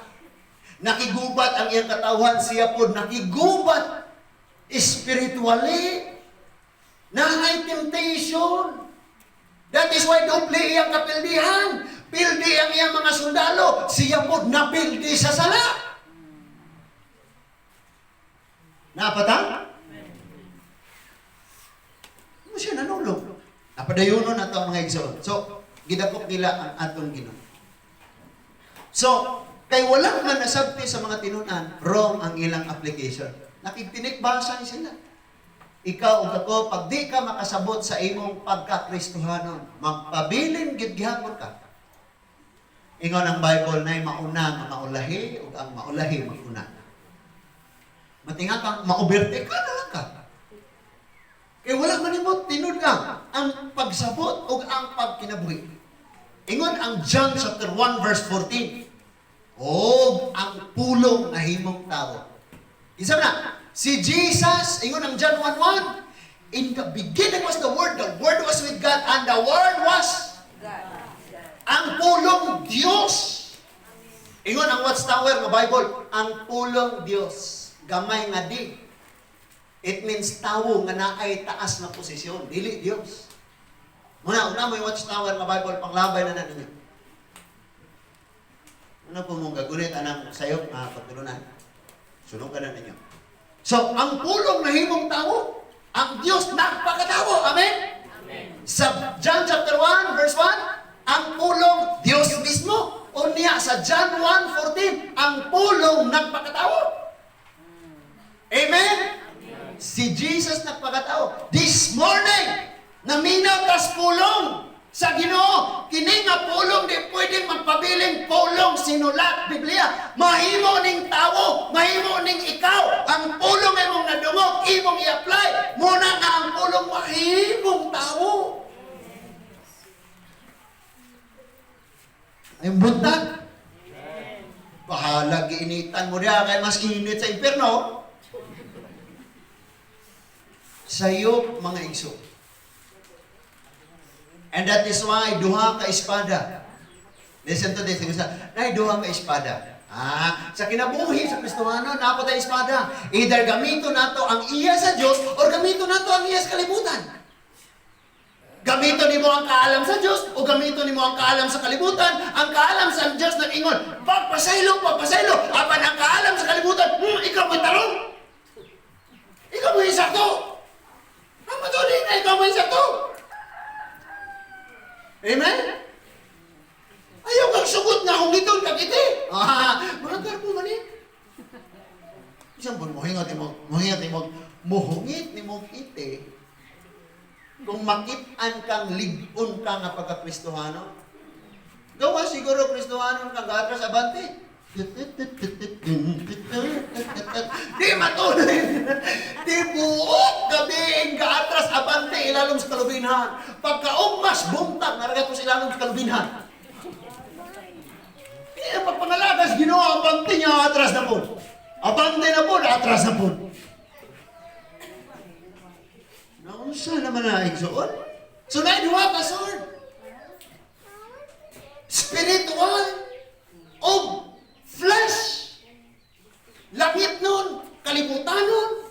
Nakigubat ang iyang katawhan, siya po nakigubat spiritually. Naay temptation. That is why doble iyang kapildihan. Pildi ang iyang mga sundalo. Siya po napildi sa sala. Napata? Ano siya nanulong? Napadayonon na ito ang mga igsoon. So, gidakop nila ang atong Ginoo. So, kay walang man nasabti sa mga tinunan, wrong ang ilang application. Nakigtinikbasan sila. Ikaw ug ako, pag di ka makasabot sa imong pagkakristohanon, magpabilin gid gihapon ka. Ingon ang Bible na mauna nga maulahi ug ang maulahi maguna. Matinga kang mauberte ka na lang ka. Kay wala man nimo tinud lang ang pagsabot ug ang pagkinabuhi. Ingon ang John chapter 1 verse 14. Og ang pulong nahimong tao. Isa na, si Jesus, ingon ang John 1:1, "In the beginning was the Word was with God, and the Word was God. Ang pulong Dios." Ingon ang Watchtower nga Bible, ang pulong Dios. Gamay nga di. It means tawo nga naay taas na posisyon, dili Dios. Muna, una mo yung Watchtower nga Bible, panglabay na na ninyo. Ano po mong gagunit anang sayop nga pagtulunan? Sunog ka na ninyo. So, ang pulong nahimong tao, ang Diyos nagpakatao. Amen? Amen. Sa John chapter 1, verse 1, ang pulong Diyos mismo. O niya sa John 1:14, ang pulong nagpakatao. Amen? Si Jesus nagpakatao. This morning, naminaw tas pulong sa Ginoo. Kini nga pulong di pwedeng magpabiling pulong sinulat Biblia. Mahimo ning tawo, mahimo ning ikaw. Ang pulong imong nadungog, imong i-apply. Muna nga ang pulong mahimong tawo. Ay buntag. Bahala giinitan mo diha kay mas init sa impierno. Sayop mga igso. And that is why duha ka espada. Listen to this. Nay duha ka espada. Ah, sa kinabuhi sa Kristohano, naa po tay espada. Either gamito nato ang iya sa Dios or gamito nato ang iya sa kalibutan. Gamito nimo ang kaalam sa Dios o gamito nimo ang kaalam sa kalibutan. Ang kaalam sa Dios nag-ingon, pagpasaylo, pagpasaylo. Apan ang kaalam sa kalibutan, ikaw mo'y tarong. Ikaw mo'y sakto. Ang matuloy na ikaw mo'y sakto. Amen? Ayaw kang sugot nga kung giton kag iti. Ah, mga garbo man eh. Isang buwan, muhingat mo, muhungit ni mo iti. Kung makit-an kang lig-on ka nga pagka-Kristohano, gawa siguro Kristohano kang gaatras abante. Di matuloy. Di buok gabi gaatras abante ilalom sa kalubinhan. Pagkaugmas buntag naragat ko sa ilalom sa kalubinhan. Kaya pagpangalagas Ginoo abante niya atras na po. Abante na po, atras na po. Unsa naman na, igsoon? So na duha ka sword. Spiritual o flesh. Langit nun, kalibutan nun.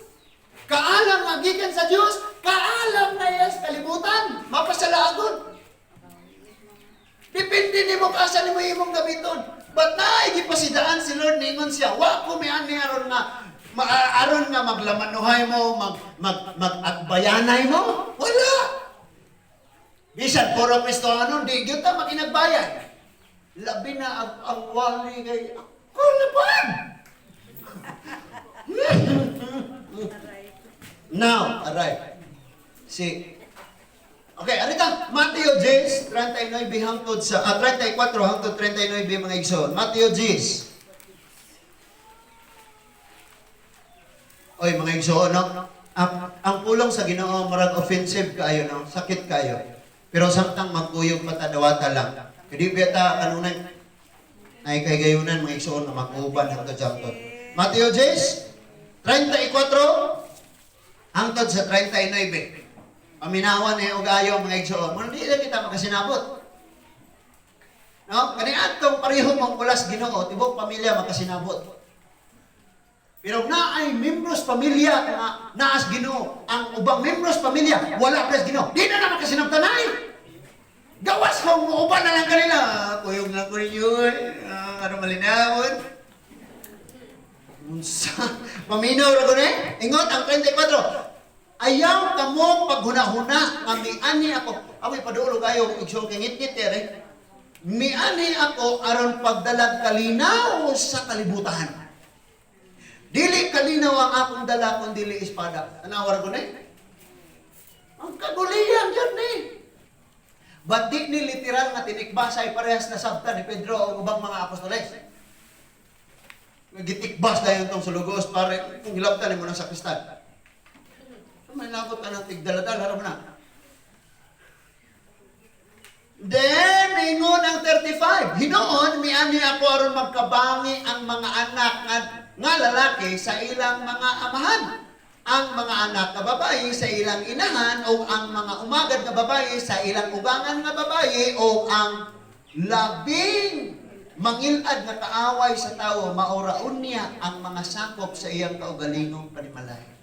Kaalam nga gikan sa Dios, kaalam na iyas kalibutan, mapasalagon. Depende nimo kung asa nimo imong gamiton. But naay gipasidaan si Lord, ningon siya, wa ko miani aron nga maglamanuhay mo, mag mag mag-agbayanay mo. Wala. Bisan puro Kristiyano, di gyud ta makinagbayan. Labi na ang wali kay ako na pa. Aray. Now, aray. Si Okay, arita, Mateo 10, 39 hangtod sa 34 hangtod 39, mga igsoon. Mateo 10. Oy, mga igsoon, no? Ang pulong sa Ginoo murag offensive kaayo, no? Sakit kaayo. Pero samtang magkuyog pa ta, dawata lang. Kaya di ta kanunay ay kay gayunan, mga igsoon, nga mag-uban hangtod sa hangtod. Mateo 10, 34 hangtod sa 39. Paminawan eh og ayo, mga igsoon. Muna di lang kita makasinabot. No? Kani atong pareho mong kulas Ginoo, tibok pamilya makasinabot. Pero naay membros pamilya nga naas Ginoo, ang ubang membros pamilya wala pres Ginoo. Di na na makasinabtanay. Gawas kung muuban na lang kanila. Ah, kuyog lang ko ninyo eh. Ah, ano malinawon? Unsa? Paminaw ra ko ni? Ingot ang 34. Ayaw kamo paghuna-huna nga miani ako. Ako'y padulo kayo igsoon kay ngit-ngit eh. Miani ako aron pagdalag kalinaw sa kalibutan. Dili kalinaw ang akong dala kung dili espada. Tanawar ko ni. Ang kagulian dyan ni. But di ni literal nga tinikbas ay parehas na sabta ni Pedro o ubang mga apostoles. Gitikbas na yun tong sulugos pare kung hilabtan mo na sa kristal. May labot ka ng tigdaladal, harap na. Then, ingon ang 35. Hinoon, miani ako aron magkabangi ang mga anak nga lalaki sa ilang mga amahan. Ang mga anak nga babae sa ilang inahan o ang mga umagad nga babae sa ilang ugangan nga babae o ang labing mangilad nga kaaway sa tao mauraon niya ang mga sakop sa iyang kaugalingong panimalay.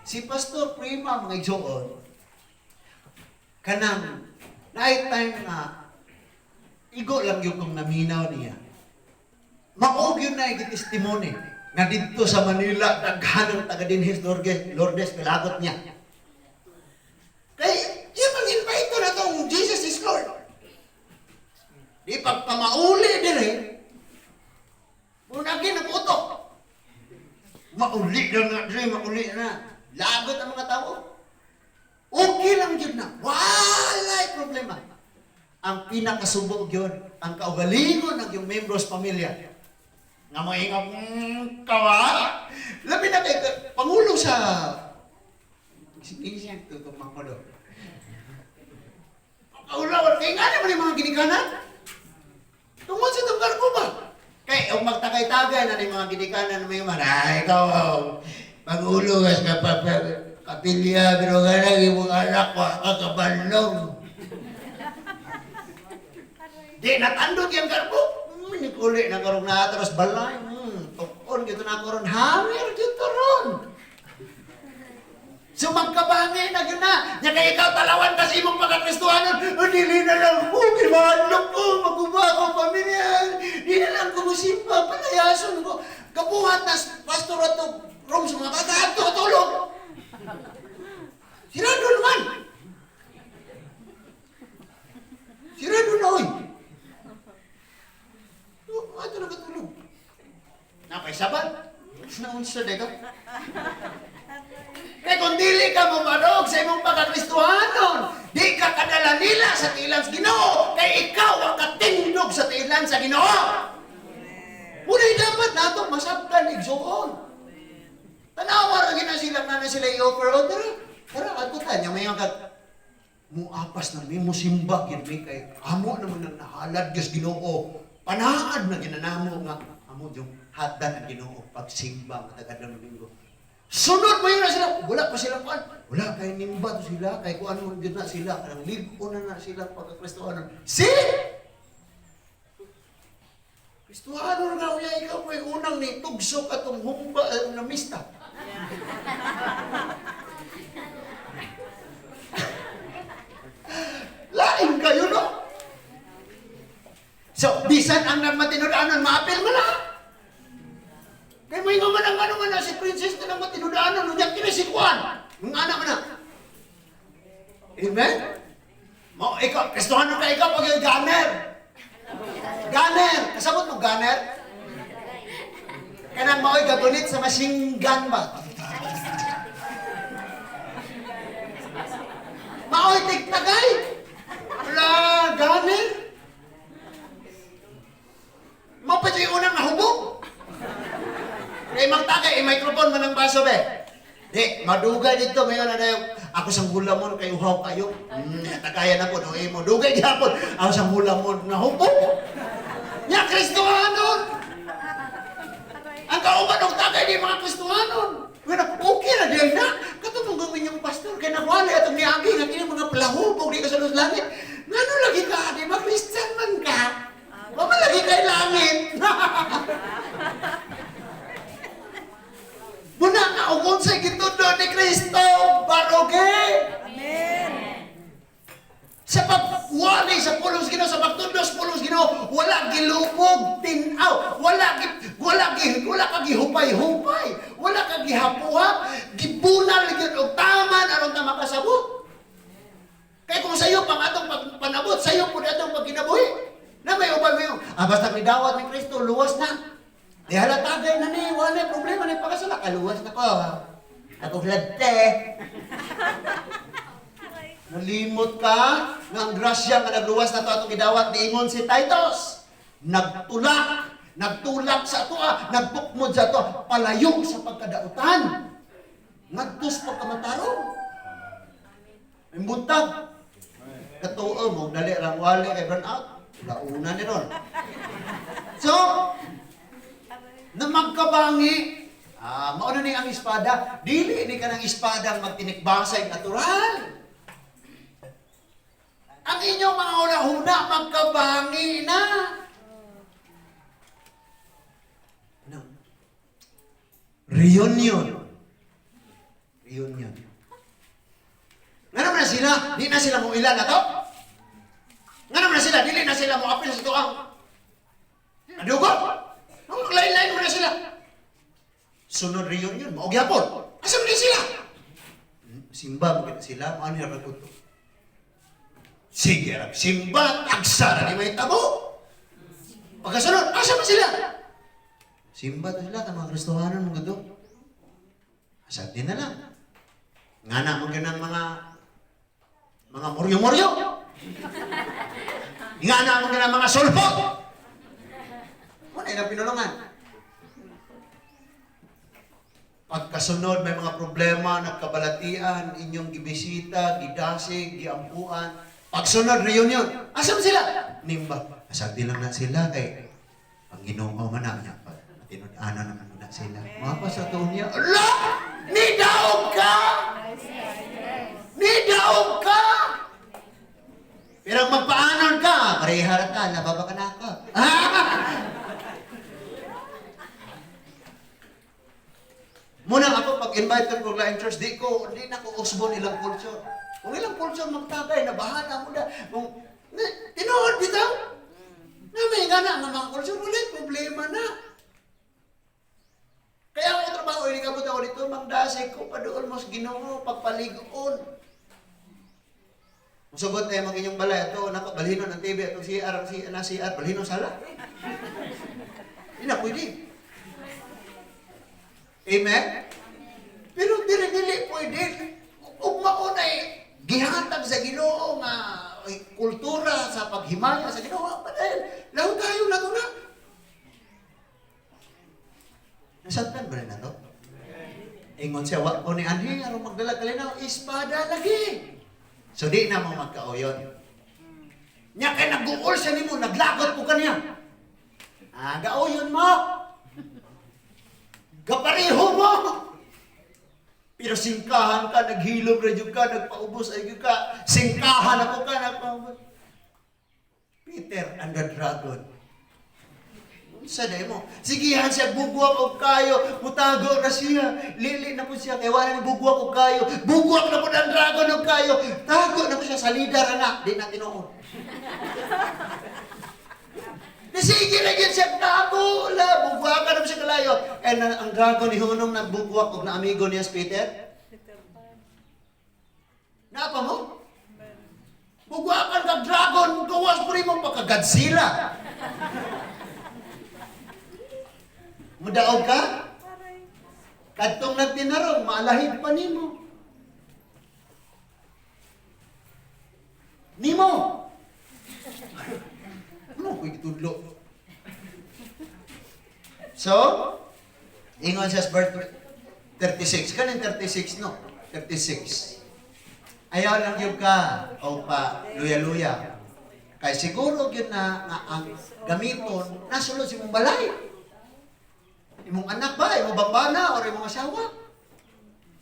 Si Pastor Prima, mga igsoon, kanang night time nga igo lang yung kong naminaw niya. Mao gyud na testimony nga didto sa Manila daghan ang taga dinhis Lourdes, Lourdes milagot niya. Kay iya mang invite ko na tong Jesus is Lord. Di pagpamauli dire. Muna nag-utok. Mauli na nga dire, mauli na. Lagot ang mga tao. Okay lang yun na. Walay problema. Ang pinakasubo yun, ang kaugalingon ng yung membros pamilya. Nga mga ingap, kawa? Labi na kay Pangulo sa... Sige siya, tutong Pangulo. Kaulawan, kay nga naman yung mga ginikanan. Tungod sa itong kargo ba? Kay, og magtagay-tagay na ni mga ginikanan may mga, ay, ikaw, Pangulo, kas ka pa, kapilya, pero ka na, imong anak, wa ka kabalong. Di, natandog yung garbo. Nikuli na karong na terus balay. Tukon gitu na karon hangir gitu ron. So magkabangi na gyud na. Nya kay ikaw talawan kas imong pagkakristohanon, oh, dili na lang ko gimanok ko, maguba ko pamilya. Di na lang ko musimba, palayason ko. Kabuhat na pastor ato room sa mga bata ato tulog. Sirado naman. Sirado na oy. Oh, ato nakatulog. Napay sabat. Naunsa de ka? Kaya kung dili ka mamarog sa imong pagkakristohanon, di ka kadala nila sa tiilan sa Ginoo, kay ikaw ang katindog sa tiilan sa Ginoo. Muna'y dapat natong masabtan igsuon. Tanawa ra gina sila na sila i-offer o tara. Tara ato ta nya may kag muapas na mi musimba gyud mi kay amo naman ang nahalad gyud Ginoo. Panaad na ginanamo nga amo yung hatdan ang Ginoo pagsimba matag adlaw Domingo. Sunod mo yun na sila. Wala pa sila kuan. Wala kay nimba to sila, kay kuan mo gyud na sila, kanang lig-on na na sila pagka-Kristohanon. See? Kristohanon nga uya ikaw mo unang ni tugsok atong humba namista. Lain kayo, no? So, bisan ang nagmatinud-anon, maapil mo na. Kay may nga man ang ano man na si Princess na nagmatinud-anon, unya kini si Juan. Mga anak man na. Amen? Mo, ikaw, Kristohanon ka ikaw pag yung gunner. Gunner! Kasabot mo, gunner? Kanang mao'y gagunit sa machine gun ba? Mao'y tigtagay! Wala, gunner! Mao pa yung unang nahubog. Kay magtagay, eh, microphone man ang baso be. Di, madugay dito, mayon na dayo. Ako sang hulamon kay uhaw kayo. Tagayan ako, no, mo. Dugay gihapon. Ako sang hulamon, nahubog. Nya, Kristohanon! Ang kauban og tagay di mga Kristohanon. Nga okay na din na. Katong gawin yung pastor, kay nakuha atong niagi nga kini mga palahubog di ka sa langit. Ngano lagi ka, di ba Christian man ka? Wa man lagi kay langit. Muna nga og unsay gitudlo ni Kristo, baroge. Amen. Sa pagwali sa pulong sa Ginoo, sa pagtudlo sa pulong sa Ginoo, wala gilubog tin-aw, wala ka gihupay-hupay, wala ka gihapuha, gibunal gyud og taman aron ta makasabot. Kay kung sayo pang atong pagpanabot, sayo pud atong pagkinabuhi. Na may uban mo, basta midawat ni Kristo, luwas na. Di halatagay na ni, wala problema ni pakasala, kaluwas na ko. Ako glad. Nalimot ka nga ang grasya nga nagluwas na to atong gidawat niingon si Titus. Nagtulak, nagtulak sa atoa, nagtukmod sa atoa, palayo sa pagkadautan. Ngadto sa pagkamatarong. May buntag. Katuo mo, dali rang wali kay burn out. Launa ni ron. So, na magkabangi, mauna ni ang espada, dili ni ka ng espada ang magtinikbasay natural. Ang inyong mga huna-huna, magkabangi na. Ano? Reunion. Reunion. Nga naman na sila, di na sila mo ilan na to. Nga naman na sila, dili na sila mo apil sa tuang. Adugo? Nung maglain-lain mo na sila. Sunod reunion, mao gyapon. Asa man sila? Simba mo sila, maano yung ragot to? Sige, rag simba, tagsa na ni may tabo. Pagkasunod, asa man sila? Simba to sila, mga Kristohanon mo gado. Asa din na lang. Nga na mo ganang mga muryo-muryo. Nga na mo ganang mga sulpot. Wala na pinulungan. Pagkasunod, may mga problema, nagkabalatian, inyong gibisita, gidasig, giampuan. Pagsunod, reunion. Asa man sila? Nimba. Asag lang na sila kay ang Ginoo man na niya. Tinud-ana naman na sila. Mapa sa tuon niya. Ala! Nidaog ka! Nidaog ka! Pero magpaanon ka, pareha ka, nababa ka na ako. Muna ako, pag-invite ko lain church, di na ko usbon ilang culture. Kung ilang culture magtagay, nabahala mo na. Kung, tinuod bitaw. Na may nga na, ang mga culture, wala problema na. Kaya ako trabaho, hindi ka ako dito, magdasig ko pa doon mo sa Ginoo, pagpaligoon. Musugot na yung mga inyong balay, ito, nako, balhinon ang TV, itong CR, ang CR, na CR, balhinon sala. Hindi na pwede. Amen? Pero dili-dili pwede. Ug mao na eh, gihatag sa Ginoo nga kultura sa paghimaya sa Ginoo, pa dahil laho tayo na to na. Nasabtan ba rin na to? Ingon siya, wa ko ni Anhi, aron magdala kalinaw, espada lagi. So di na mo magkaoyon. Nya kay nag-uol siya nimo, naglagot po kaniya. Ah, gaoyon mo. Gapareho mo. Pero singkahan ka, naghilom ra jud ka, nagpaubos ay jud ka. Singkahan ako ka, nagpaubos. Peter and the Dragon. Unsa day mo? Sigihan siya bugwak og kayo, mutago na siya. Lili na po siya kay wala ni bugwak og kayo. Bugwak na po ang dragon og kayo. Tago na po siya sa leader ana, di na tinuod. Sige na yun siya, tago la, bugwakan na po siya kalayo. And ang dragon ni Hunong nagbugwak og na amigo niya si Peter. Peter Pan. Napa mo? Bugwakan ka dragon, gawas po rin mo pagka Godzilla. Mudaog ka? Aray. Kadtong nagtinarong, maalahid pa nimo. Nimo! Ano ko itudlo? So, ingon siya sa verse 36. Kanin 36, no? 36. Ayaw lang yung ka o pa luya-luya. Kay siguro gyud na nga ang gamiton nasulod sa imong balay. Imong anak ba, imong bambana, or imong asawa.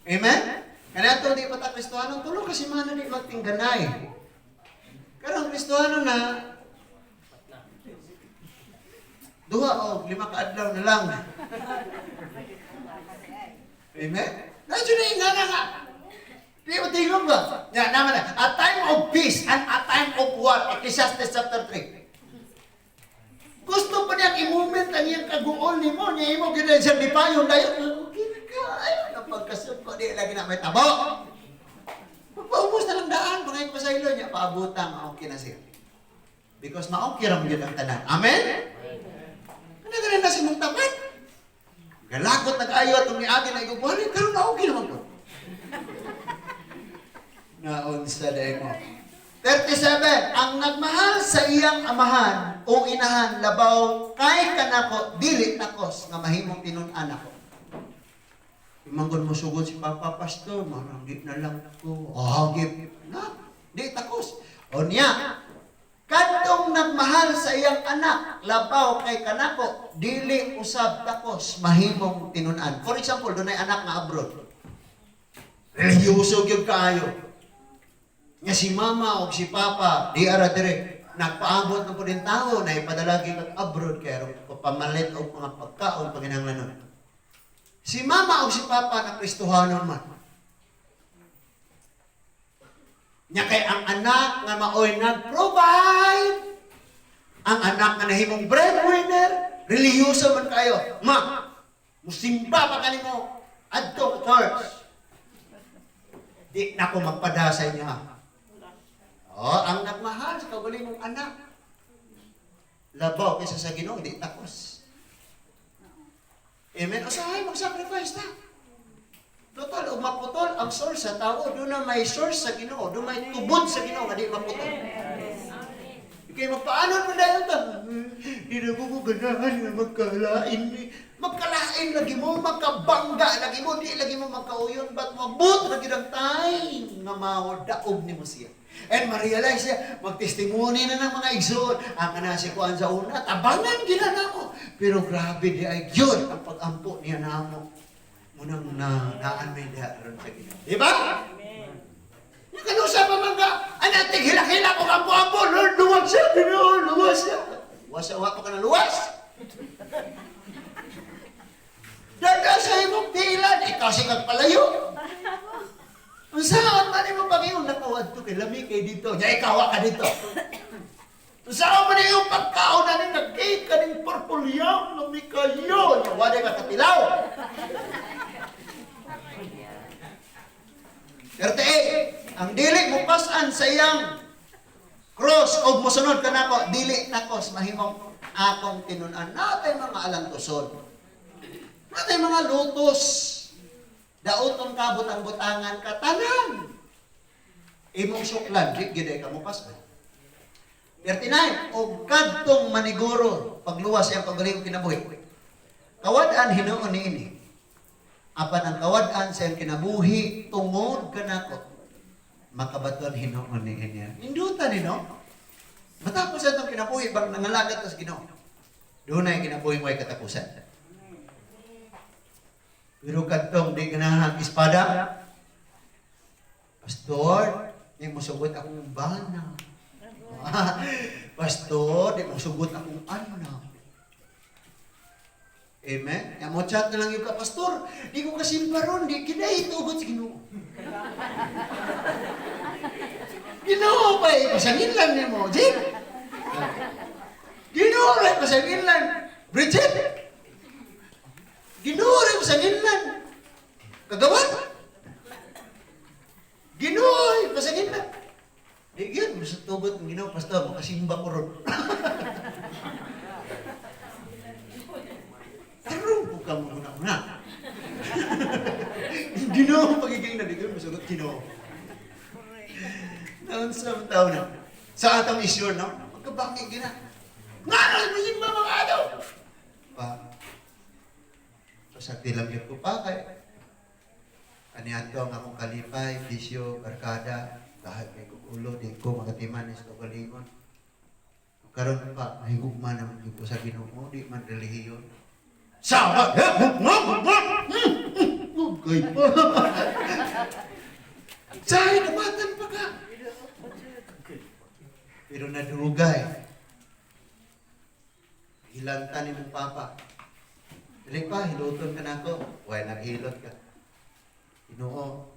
Amen? Kaya ito, di pa ta Kristohano, tulo kasi mana di magtingganay. Pero ang Kristohano na, 2 o 5 ka adlaw na lang. Amen? Nandiyo na yung nga nga. Di mo tingog ba? Ya, naman na. A time of peace and a time of war. Ecclesiastes chapter 3. Gusto pa niyang i-moment ang iyang kaguol ni mo. Niya imo gina siyang lipayon dayon. Okay na ka. Ayaw na pagkasuko. Di lagi na may tabo. Magpaubos na lang daan. Mga ipasaylo niya. Paabutang. Okay na siya. Because ma-okay ra mo yun ang tanan. Amen? Ano ganun na si mong tapat? Galagot nag-ayo atong niagi na igubuhan. Pero na-okay naman po. Naunsa day mo. 37. Ang nagmahal sa iyang amahan o inahan labaw kay kanako dili takos nga mahimong tinun-an ako. Imanggon mo sugod si Papa Pastor, marang di na lang ko. Oh, gip. Na, di takos. O niya, kadtong nagmahal sa iyang anak labaw kay kanako dili usab takos mahimong tinun-an. For example, dunay anak nga abroad. Relihiyoso gyud kaayo. Nga si mama o si papa, di ara dire, nagpaabot na po din tao na ipadala kag abroad kay aron pamalit og mga pagkaon panginahanglanon. Si mama o si papa na Kristohanon man. Nya kay ang anak nga maoy nag-provide, ang anak nga nahimong breadwinner, relihiyoso man kayo. Ma, musimba pa kanimo adto church. Di na ko magpada sa inyo ha. Oh, ang nagmahal sa kaugalingong anak. Labaw kaysa sa Ginoo, di takos. Amen. Usahay, mag-sacrifice na. Total, ug maputol ang source sa tao, doon na may source sa Ginoo, doon may tubod sa Ginoo nga di maputol. Kaya magpaano mo na yun ta? Di na ko ganahan nga magkalain ni. Magkalain lagi mo, magkabangga lagi mo, di lagi mo magkauyon, but mabot lagi ng time nga madaog ni mo siya. And ma-realize siya, magtestimony na ng mga igsoon. Ang kana si Kuan sa una, tabangan gina namo. Pero grabe di ay yun ang pag-ampo niya namo. Munang na naan may diha ron sa Ginoo. Di ba? Nakanusa pa man ka, anatig hilak-hilak og ampo-ampo, Lord, luwas siya, Ginoo, luwas siya. Luwas siya, wa pa ka na luwas. Daga sa imong tilan, ikaw siya kagpalayo. Unsaon man imong pag-iyon, nakawad to kay lami kay dito. Nya ikaw wa ka dito. Unsaon man imong pagkaon na ning nag-cake kaning purple yam, lami kayo. Nya wa ka katilaw. 38. Ang dili mo pasan sa iyang cross og mosunod kanako, dili takos mahimong akong tinun-an. Natay mga alantuson. Natay mga lutos. Dauton ka butang-butangan ka tanan. Imong suklan, di gyud ay ka mo pasan. 39. Og kadtong maniguro pagluwas iyang kaugalingong kinabuhi. Kawad-an hinuon niini. Apan ang kawad-an sa iyang kinabuhi tungod kanako makabaton hinuon niini. Indutan ni no? Matapos atong kinabuhi bang nangalagat tas Ginoo. Dunay kinabuhi mo ay katapusan. Pero kadtong di ganahan espada, "Pastor, di mo sugot akong bana. Pastor, di mo sugot akong anak." Amen? Ya mo chat na lang yung ka, "Pastor, di ko kasimba ron, di kinay tugot sa Ginoo." Ginoo pa eh, pasanginlan ni mo, Jim. Ginoo rin pasanginlan. Bridget. Ginoo rin pasanginlan. Kagawan. Ginoo ay pasanginlan. Di yun, basta tugot ng Ginoo, "Pastor, makasimba ko ron." Tarong po ka mo una-una. Ginoo pagiging na dito, masugot Ginoo. Naon sa tao na. Sa atong issue, no? Magkabanggi gina. Nga na, masimba mga ato! Pa, pasagdi lang yun ko pa kay kaniadto ang akong kalipay, bisyo, barkada, kahit may kukulo, di ko makatiman is kaugalingon. Karon pa, mahigugma naman gyud ko sa Ginoo, di man relihiyon. Sama! Okay pa. Sahi, namatan pa ka. Pero nadugay. Hilanta ni mong papa. "Dili pa, hiluton ka na ako." Way, naghilot ka. "Ginoo,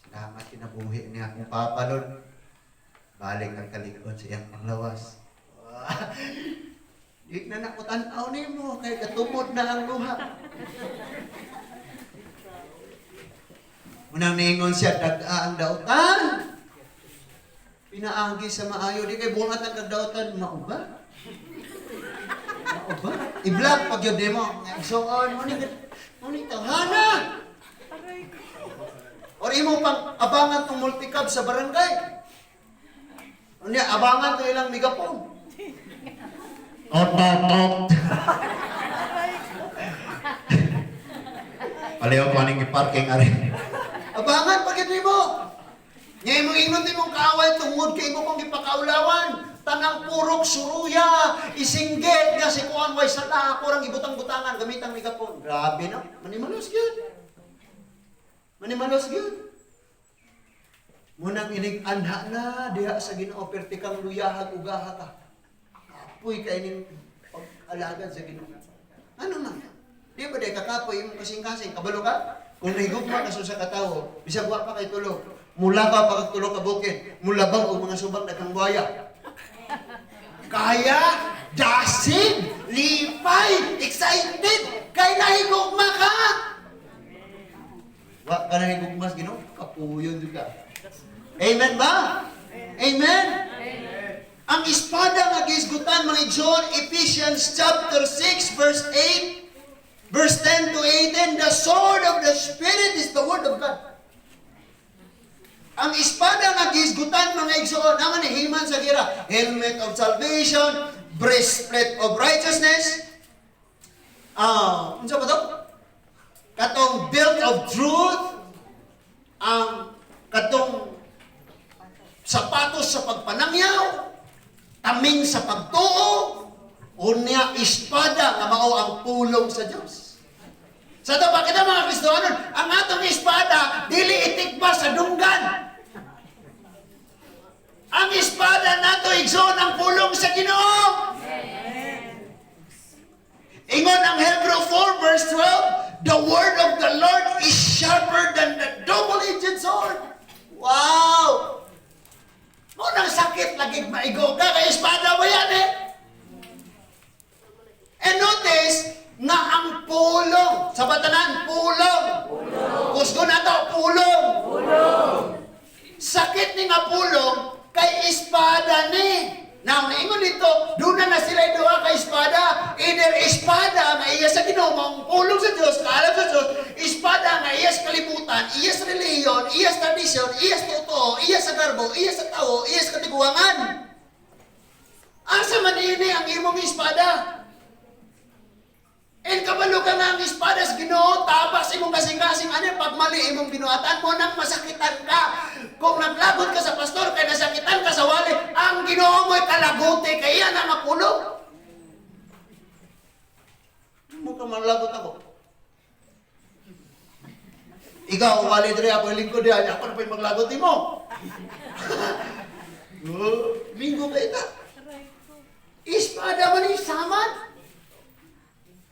salamat kinabuhi ni akong papa, Lord. Balik ang kalig-on sa iyang panglawas." Di na nako tan-aw nimo kay katumod na ang luha. Unang niingon siya, dag-a ang dautan. Pinaagi sa maayo, di kay buhatan kag dautan, mao ba? Mao ba? I-block pag yun mo. So on, mo ni tawhana. Or imo pang abangan tong multicab sa barangay. Unya abangan to ilang megapon. Tot tot tot. Palayo ko aning i-parking ari. Abangan pag yun mo. Nga imong ingon imong kaaway tungod kay imo kong gipakaulawan. Tanang purok suruya, isinggit nga si kuan way sala ako rang ibutang-butangan gamitang megapon. Grabe no. Manimalos gyud. Manimalos gyud. Munang inig anha na diha sa Ginoo perti kang luyahag ugaha ka. Kapoy kay ning pag-alagad sa Ginoo. Ano man? Di ba di kakapoy imong kasing-kasing kabalo ka? Kung nahigugma ka sa katawo, bisag wa pa kay tulog, mula ka pa kag tulo ka bukid, mulabang og mga subang daghang buhaya. Kaya, dasig, lipay, excited, kay nahigugma ka. Wa ka nahigugma sa Ginoo, kapuyon jud ka. Amen ba? Amen? Ang espada nga gihisgutan mga igsoon, Ephesians chapter 6 verse 8, verse 10 to 18, the sword of the Spirit is the word of God. Ang espada nga gihisgutan mga igsoon, naman ni himan sa gira, helmet of salvation, breastplate of righteousness, unsa ba to? Katong belt of truth, ang katong sapatos sa pagpanangyaw, taming sa pagtuo, unya espada nga mao ang pulong sa Dios. Sa ato pa kita mga Kristohanon, ang atong espada dili itikba sa dunggan. Ang espada nato igsoon ang pulong sa Ginoo. Ingon ang Hebrew 4 verse 12, the word of the Lord is sharper than the double-edged sword. Wow! Mo nang sakit lagi maigo ka kay espada mo yan eh. And notice nga ang pulong sa batanan, pulong. Kusgo na to, pulong. Pulong. Sakit ni nga pulong kay espada ni. Now, naingon dito, doon na sila duha ka espada. Either espada nga iya sa Ginoo, maong pulong sa Dios, kaalam sa Dios, espada nga iya sa kalibutan, iya sa relihiyon, iya sa tradisyon, iya sa totoo, iya sa garbo, iya sa tao, iya sa katiguangan. Asa man ini ang imong espada? And kabalo ka nga ang espada sa Ginoo, tabas imong kasing-kasing, ano pag mali imong binuhatan mo nang masakitan ka. Kung naglagot ka sa pastor kay nasakitan ka sa wali, ang Ginoo mo'y kalagote kay iya na nga pulong. Mo ka malagot ako. Ikaw, wali diri ako lingkod diha, ako na pa'y maglagot nimo. Oh, linggo kay ta. Espada man ni samad.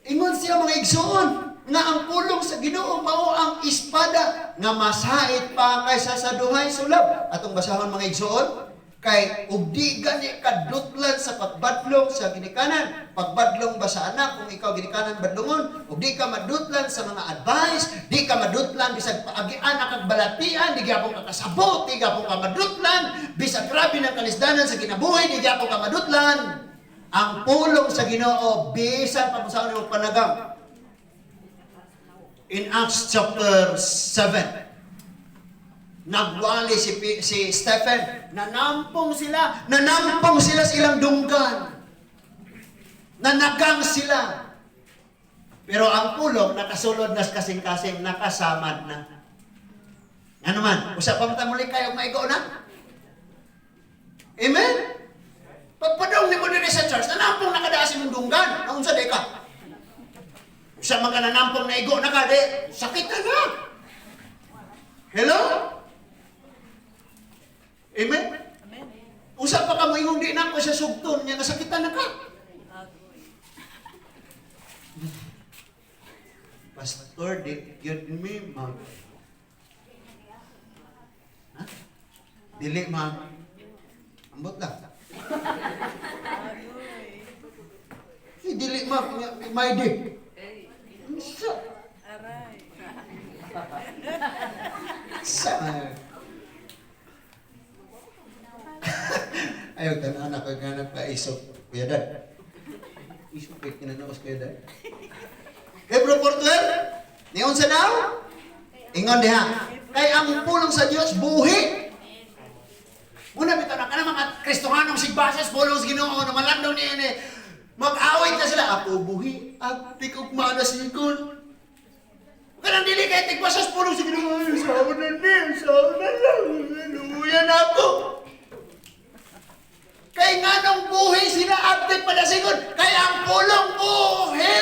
Ingon siya, mga igsoon, nga ang pulong sa Ginoo mao ang espada nga masait pa kaysa sa duhay sulab. Atong basahon, mga igsoon, kay ug di gani kadutlan sa pagbadlong sa ginikanan. Pagbadlong ba sa anak, kung ikaw ginikanan badlongon, ug di ka madutlan sa mga advice, di ka madutlan bisag paagian kag balatian, di gyapon ka kasabot, di gyapon ka madutlan, bisag grabe ng kalisdanan sa kinabuhi, di gyapon ka madutlan. Ang pulong sa Ginoo bisan pa mo nimo panagam. In Acts chapter 7, nagwali si Stephen, nanampong sila sa ilang dunggan. Nanagang sila. Pero ang pulong, nakasulod na sa kasing-kasing, nakasamad na. Ano man, usa pa man muli kayo maigo na. Amen? Pagpadong ni mo diri sa church, nanampong nakadaa sa imong dunggan. Naunsa di ka? Usa man ka nanampong naigo na ka, di, sakit na na. Hello? Amen? Amen. Usa pa ka mo ingong di na ako sa sugton niya, nasakitan na ka. Agoy. Pastor, di gyud mi mag... Ha? Dili mag... Ambot lang. Agoy. Si dili mag... May di. Unsa? Aray. Sa... Ayaw, tanan ako nga nagpaisok. Kuya Dad. Isok kay kinanaos, Kuya Dad. Hebrew 4:12? Niyon sa daw? Ingon diha. Kay ang pulong sa Dios buhi. Muna bitaw na kana mga Kristohanong sigbases pulong sa Ginoo na malandong ni ini. Mag-awit na sila, ako buhi at tikog sigon. Kanang dili kay tigbasas pulong sa Ginoo. Ay, Sawa na ni, sawa na lang. Luya na ako. Kay nganong buhi sila abtik padasigon, kay ang pulong buhi.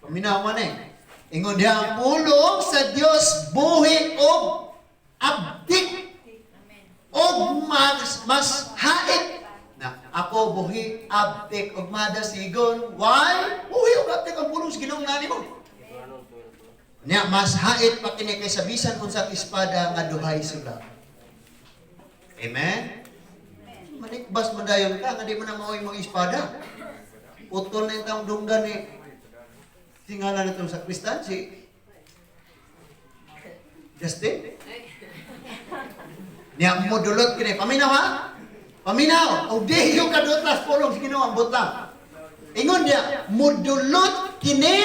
Paminaw man eh. Ingon diha ang pulong sa Dios buhi og abtik og mas hait na ako buhi abtik og madasigon. Why? Buhi og abtik ang pulong sa Ginoo nga nimo. Nya mas hait pa kini kaysa bisan unsang espada nga duhay sulab. Amen. Manikbas mo dayon ka nga di mo na maoy mong espada. Putol na yung taong dunggan ni singalan nito sa Kristan, si Justin. Niya mo dulot kini. Paminaw ha? Paminaw. O di yung kadutlas pulong sa Ginoo ang butang. Ingon niya, mudulot kini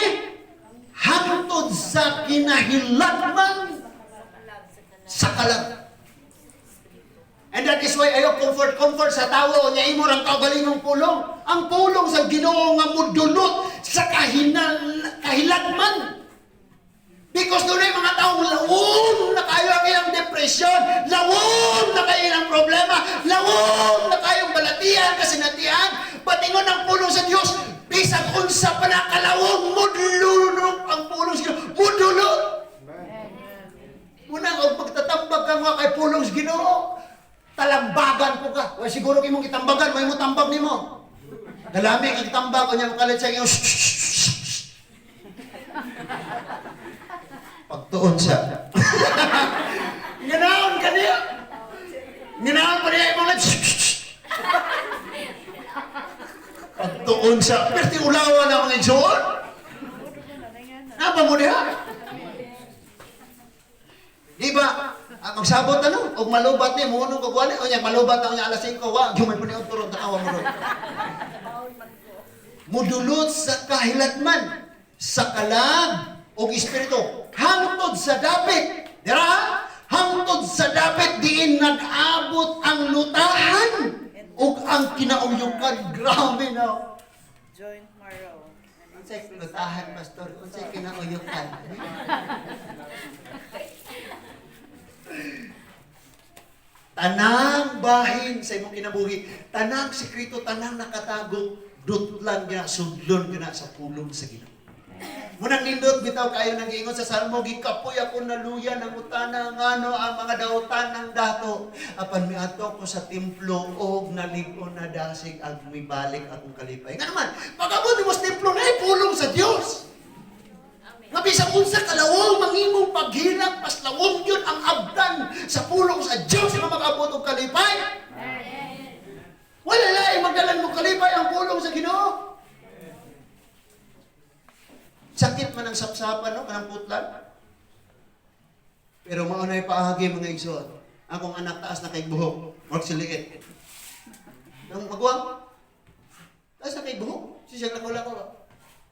hangtod sa kinahilatman sa kalag. And that is why ayaw comfort comfort sa tawo nya imo rang kaugalingong pulong. Ang pulong sa Ginoo nga mudulot sa kahilatman. Because dunay mga taong lawom na kayo ang ilang depression, lawom na kayo ilang problema, lawom na kayong balatian, kasinatian. Patingon ang pulong sa Dios, bisag unsa pa na kalawom, mudulot ang pulong sa Ginoo, mudulot. Muna, og pagtatambag ka nga kay pulong sa Ginoo, talambagan ko ka. Wa siguro imong gitambagan, may mo tambag nimo. Dalami kag tambag unya makalit sa inyo. Pagtuon siya. Nganaon ka niya. Nganaon pa niya imong lips. Pagtuon siya. Perti ulawan na mga igsoon. Napa mo diha? Di ba? Ah, magsabot ano? Og malubat ni, muunong kog wali. O niya, malubat na niya alas 5. Wa, gyud man og turong tanawa mo ron. Mudulot sa kahilatman, sa kalag og espiritu, hangtod sa dapit. Dira? Hangtod sa dapit diin nag-abot ang lutahan ug ang kinauyukan. Grabe na. Joint marrow. Unsay lutahan, pastor? Unsay kinauyukan? Tanang bahin sa imong kinabuhi, tanang sekreto, tanang nakatago, dutlan gina, sudlon gina sa pulong sa Ginoo. Munang nindot bitaw kayo nang giingon sa Salmo, gikapoy ako naluya ng utana ngano ang mga dautan ng dato. Apan miadto ko sa templo og nalig-on na dasig ag mibalik akong kalipay. Nga naman, pag-abot mo sa templo na pulong sa Dios. Nga bisan unsa kalawong mangimong paghilak, paslawong yun ang abdan sa pulong sa Dios nga makaabot og kalipay. Wala laing magdalan mo kalipay ang pulong sa Ginoo. Sakit man ang sapsapan, no? Kanang putlan. Pero mao na'y paagi, mga igsoon. Akong anak taas na kay buhok. Mark siliit. Nang maguwang, taas na kay buhok. Siya lako-lako.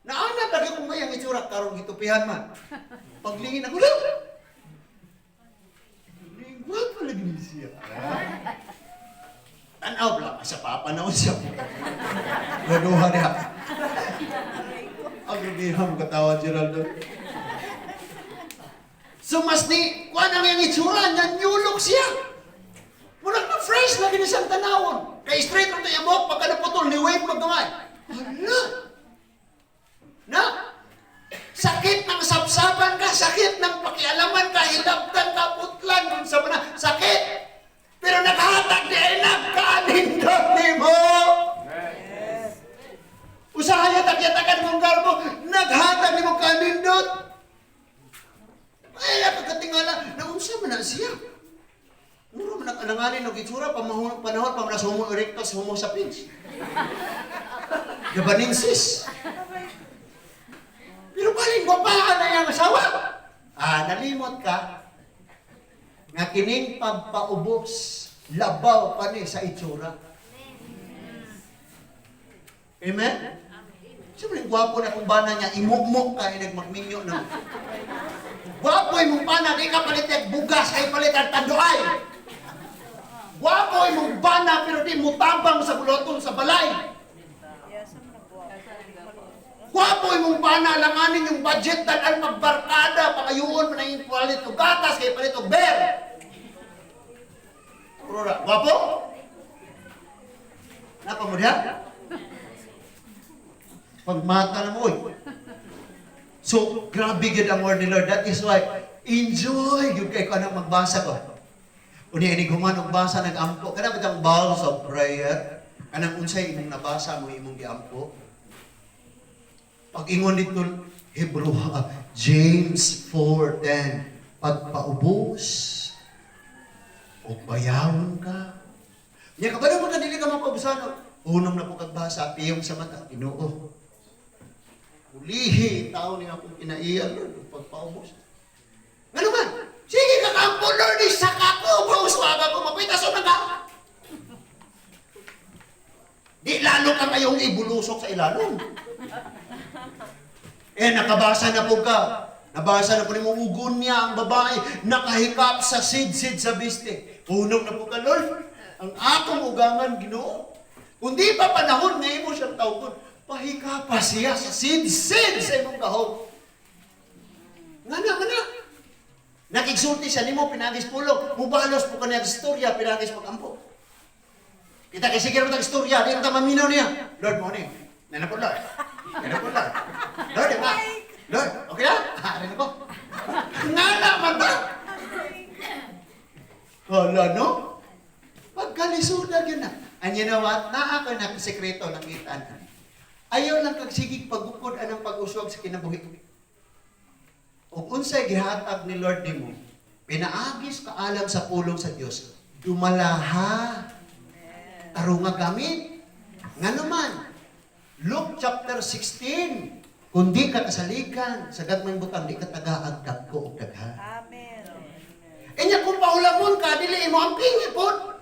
Naanap lagi kong may ang itsura karon gitupihan man. Paglingin ako lang. Lingwa pa lagi ni siya. Tanaw lang sa papa na siya. Gaduha niya. Ang rubihan mo katawa, Geraldo. So mas ni, kuha na nga yung itsura, nanyulok siya. Murag na fresh lagi ni siyang tanawon. Kay straight rin tayo buhok, pagka naputol, ni wave magkamay. Hala! Na! Sakit ng sapsapan ka, sakit ng pakialaman ka, hilabtan ka, putlan, dun sa mga, sakit! Pero nakahatag di ay nagkanindot ni mo! Usahay takyatakan mong garbo, naghatag ni mo kanindot! Ay, pagkatingala, naunsa man na siya. Muro man ang alanganin og itsura panahon panahon pa man sa Homo erectus, Homo sapiens. Gabanensis. Pero balin gwapaan na iyang asawa. Ah, nalimot ka. Nga kining pagpaubos, labaw pa ni sa itsura. Amen? Siyempre, gwapo na kung bana niya, imukmuk ka, inagmagminyo na. Gwapo imong bana, di ka palit og bugas, ay palit ang tanduay. Gwapo imong bana, pero di mutabang sa buloton sa balay. Yes, ang nagwapo. Gwapo imong bana, langanin yung budget, tanan magbarkada, pangayuon pa na yung palit og gatas, kay palit og beer. Aurora, gwapo? Napa mo diha? Pagmata na mo, oy. So, grabe gyud ang word ni Lord. That is why, enjoy gyud kay ko anang magbasa ko. Unya inig human og basa nag-ampo. Kana bitang bowls of prayer? Kanang unsay imong nabasa mo imong giampo? Pag ingon dito Hebrew James 4:10, pagpaubos o bayawon ka. Nya kabalo mo ka dili ka mapaubusan. Unom na po kagbasa, piyong sa mata, Ginoo. Ulihi tao ni akong kinaiya, Lord, ug pagpaubos. Ngano man? Sige ka kampo, Lord, isa ka ko, pauswaga ko, mapitaso na ka. Di lalo ka ngayong ibulusok sa ilalong. Eh, nakabasa na po ka. Nabasa na po ni mo, ugon niya ang babae, nakahikap sa sidsid sa biste. Unong na po ka, Lord, ang akong ugangan, Ginoo. Kung di pa panahon, ngayon mo siyang tawgon, pahikapa siya sa sidsid sa imong gahom. Nga na, nga na. Nakigsulti siya nimo, pinagis pulo. Mubalos po kaniya istorya, pinagis pagampo. Kita kay sige naman istorya, di na maminaw niya. Lord, mo ni. Nana po, Lord. Nana po, Lord. Lord, di ba? Lord, okay na? Ah, rin ako. Nga naman ba? Wala, no? Pagkalisuda yun na. And you know what? Naa ko na sekreto nakita na. Ayaw lang kag sigig pagukod anang pag-uswag sa kinabuhi. Ug unsay gihatag ni Lord nimo, pinaagis kaalam sa pulong sa Dios, dumalaha. Tarunga gamit. Nga naman, Luke chapter 16, kung di ka kasaligan sa gagmayng butang, di ka tagaag dagko og daghan. Amen. Inya kung paulamon ka, dili imo ang pingi pod.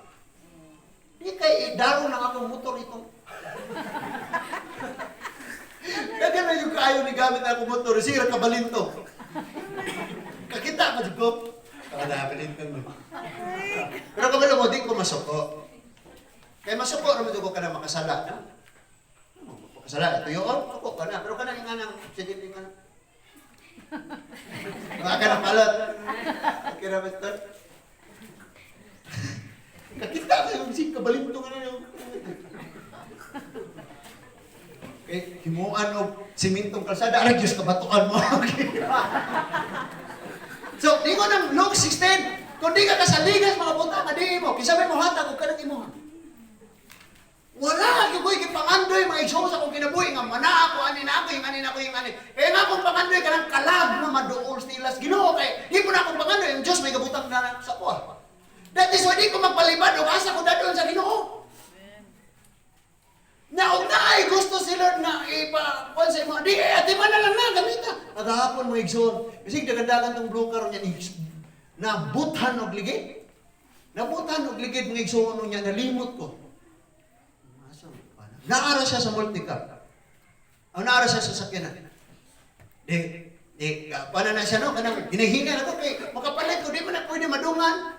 Di kay idaro ng akong motor itong. Dagan na yung kaayo ni gamit akong motor, sira ka balinto. Kakita ka jud ko. Kada balinto mo. Pero kabalo mo, di ko masuko. Kay masuko ra ko ka na makasala, no? Makasala, ito yun, suko ka na. Pero kana nga nang, sige, nga nang. Baka ka ng palot. Okay na, Pastor? Kakita ko yung sing kabalinto ka na yung. Eh, himuan og simintong kalsada, aray Diyos, kabatuan mo. So, di ko ng Luke 16, kung di ka kasaligan sa mga butang, adi mo, kinsa may mohatag og kanang imuha? Wala gyud ko'y gipangandoy, mga igsoon, sa akong kinabuhi nga mana ako ani na ako yung ani na ako yung ani. Kaya nga akong pangandoy kanang kalag na maduol sa Ginoo kay di po na akong pangandoy ang Dios may gabutang na sa kuha. That is why di ko magpalibad og asa ko dadon sa Ginoo. Na og naay gusto si Lord na ipa kuan sa imo, di eh, ati man na lang na gamita. Agahapon, mga igsoon, bisig dagandagan tong blue car niya ni nabuthan og ligid. Nabuthan og ligid, mga igsoon, niya nalimot ko. Asa mo pa na? Naara siya sa multicab. Ang naara siya sa sakyanan. Di, paano na siya, no? Kanang, ginahinga na ko, kay makapalit ko, di man na pwede madungan.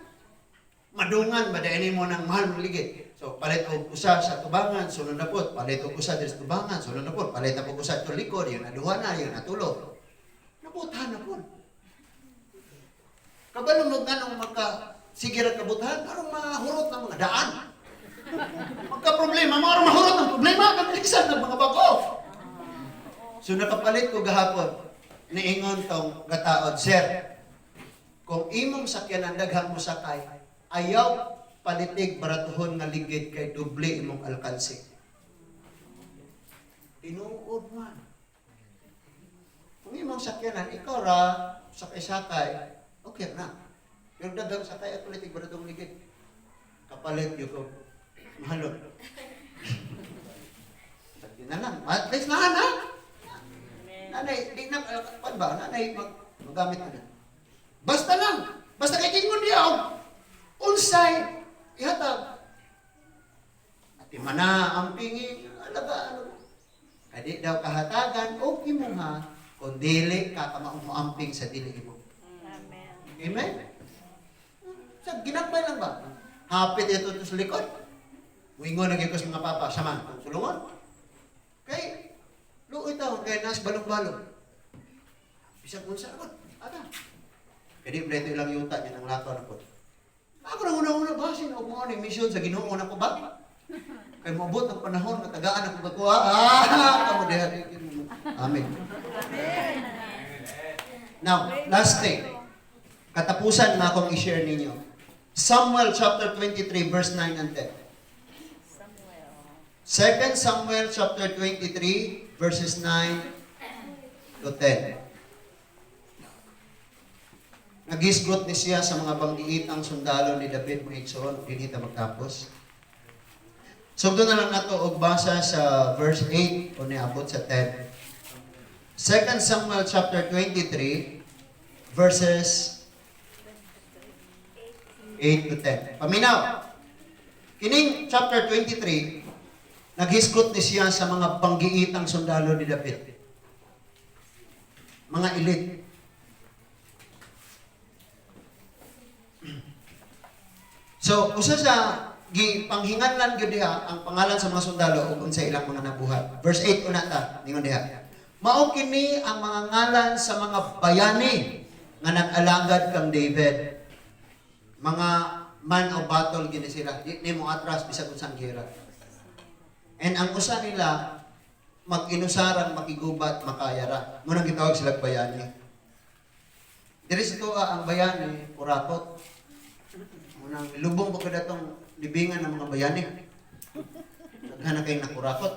Madungan, madainin mo ng mahal ng ligid. So, palit og usa sa tubangan, sunod na po, palit og usa diri sa tubangan, sunod na po, palit na po usa sa likod, yung naduha na, yung natulo. Nabuthan na po. Kabalo mo nga nung magka, sige ra kabuthan, aron mahurot ng mga daan. Magka-problema, mga mahurot ng problema, kabilisan ng mga bago. So nakapalit ko gahapon, niingon tong gataod, "Sir, kung imong sakyanan daghang mo sakay, ayaw palitig baratuhon nga ligid kay doble imong alkanse." Tinuod man. Kung imong sakyanan, ikaw ra, sakay-sakay, okay na. Pero daghang sakay at palitig baratong ligid. Kapalit yun ko, mahalon. Sabi na lang, at least na na. Nanay, di na, pan ba? Nanay, magamit na na. Basta lang. Basta kay kingon niya, og unsay, ihatag. Ati mana ang pingi, alaga, ano. Kadi daw kahatagan, okay mo ha, kung dili ka kamaong moamping sa dili mo. Amen. Amen? Sa ginagmay lang ba? Hapit ito to sa likod. Muingon na gyud ko sa mga papa, sama, itong sulungon. Kay, luoy taon, kay nas balong-balong. Bisag unsa ako, ata. Kaya di ba ito ilang yuta niya ng lakaw na po. Ako na una-una basin og mao ni mission sa Ginoo na ko ba? Kay moabot ang panahon nga tagaan ako gakuha. Ah, kamo diha. Amen. Now, last thing. Katapusan nga akong i-share ninyo. Samuel chapter 23 verse 9 and 10. Samuel. 2 Samuel chapter 23 verses 9 to 10. Nagisgot ni siya sa mga banggiitang sundalo ni David, mga igsoon, dinhi ta magtapos. So doon na lang nato og basa sa verse 8 o niabot sa 10. 2 Samuel chapter 23 verses 8 to 10. Paminaw. Kining chapter 23, naghisgot ni siya sa mga banggiitang sundalo ni David. Mga elite. So, usa sa gipanghinganlan gyud diha ang pangalan sa mga sundalo ug unsa ilang mga nabuhat. Verse 8 una ta, ningon diha. Mao kini ang mga ngalan sa mga bayani nga nag-alagad kang David. Mga man of battle gini sila. Di nimo atras bisag unsang gira. And ang usa nila mag-inusarang makigubat makayara. Munang gitawag sila bayani. Diri sa tuwa ang bayani kurakot. Munang lubong pa kada libingan ng mga bayani. Daghan na kayong nakurakot.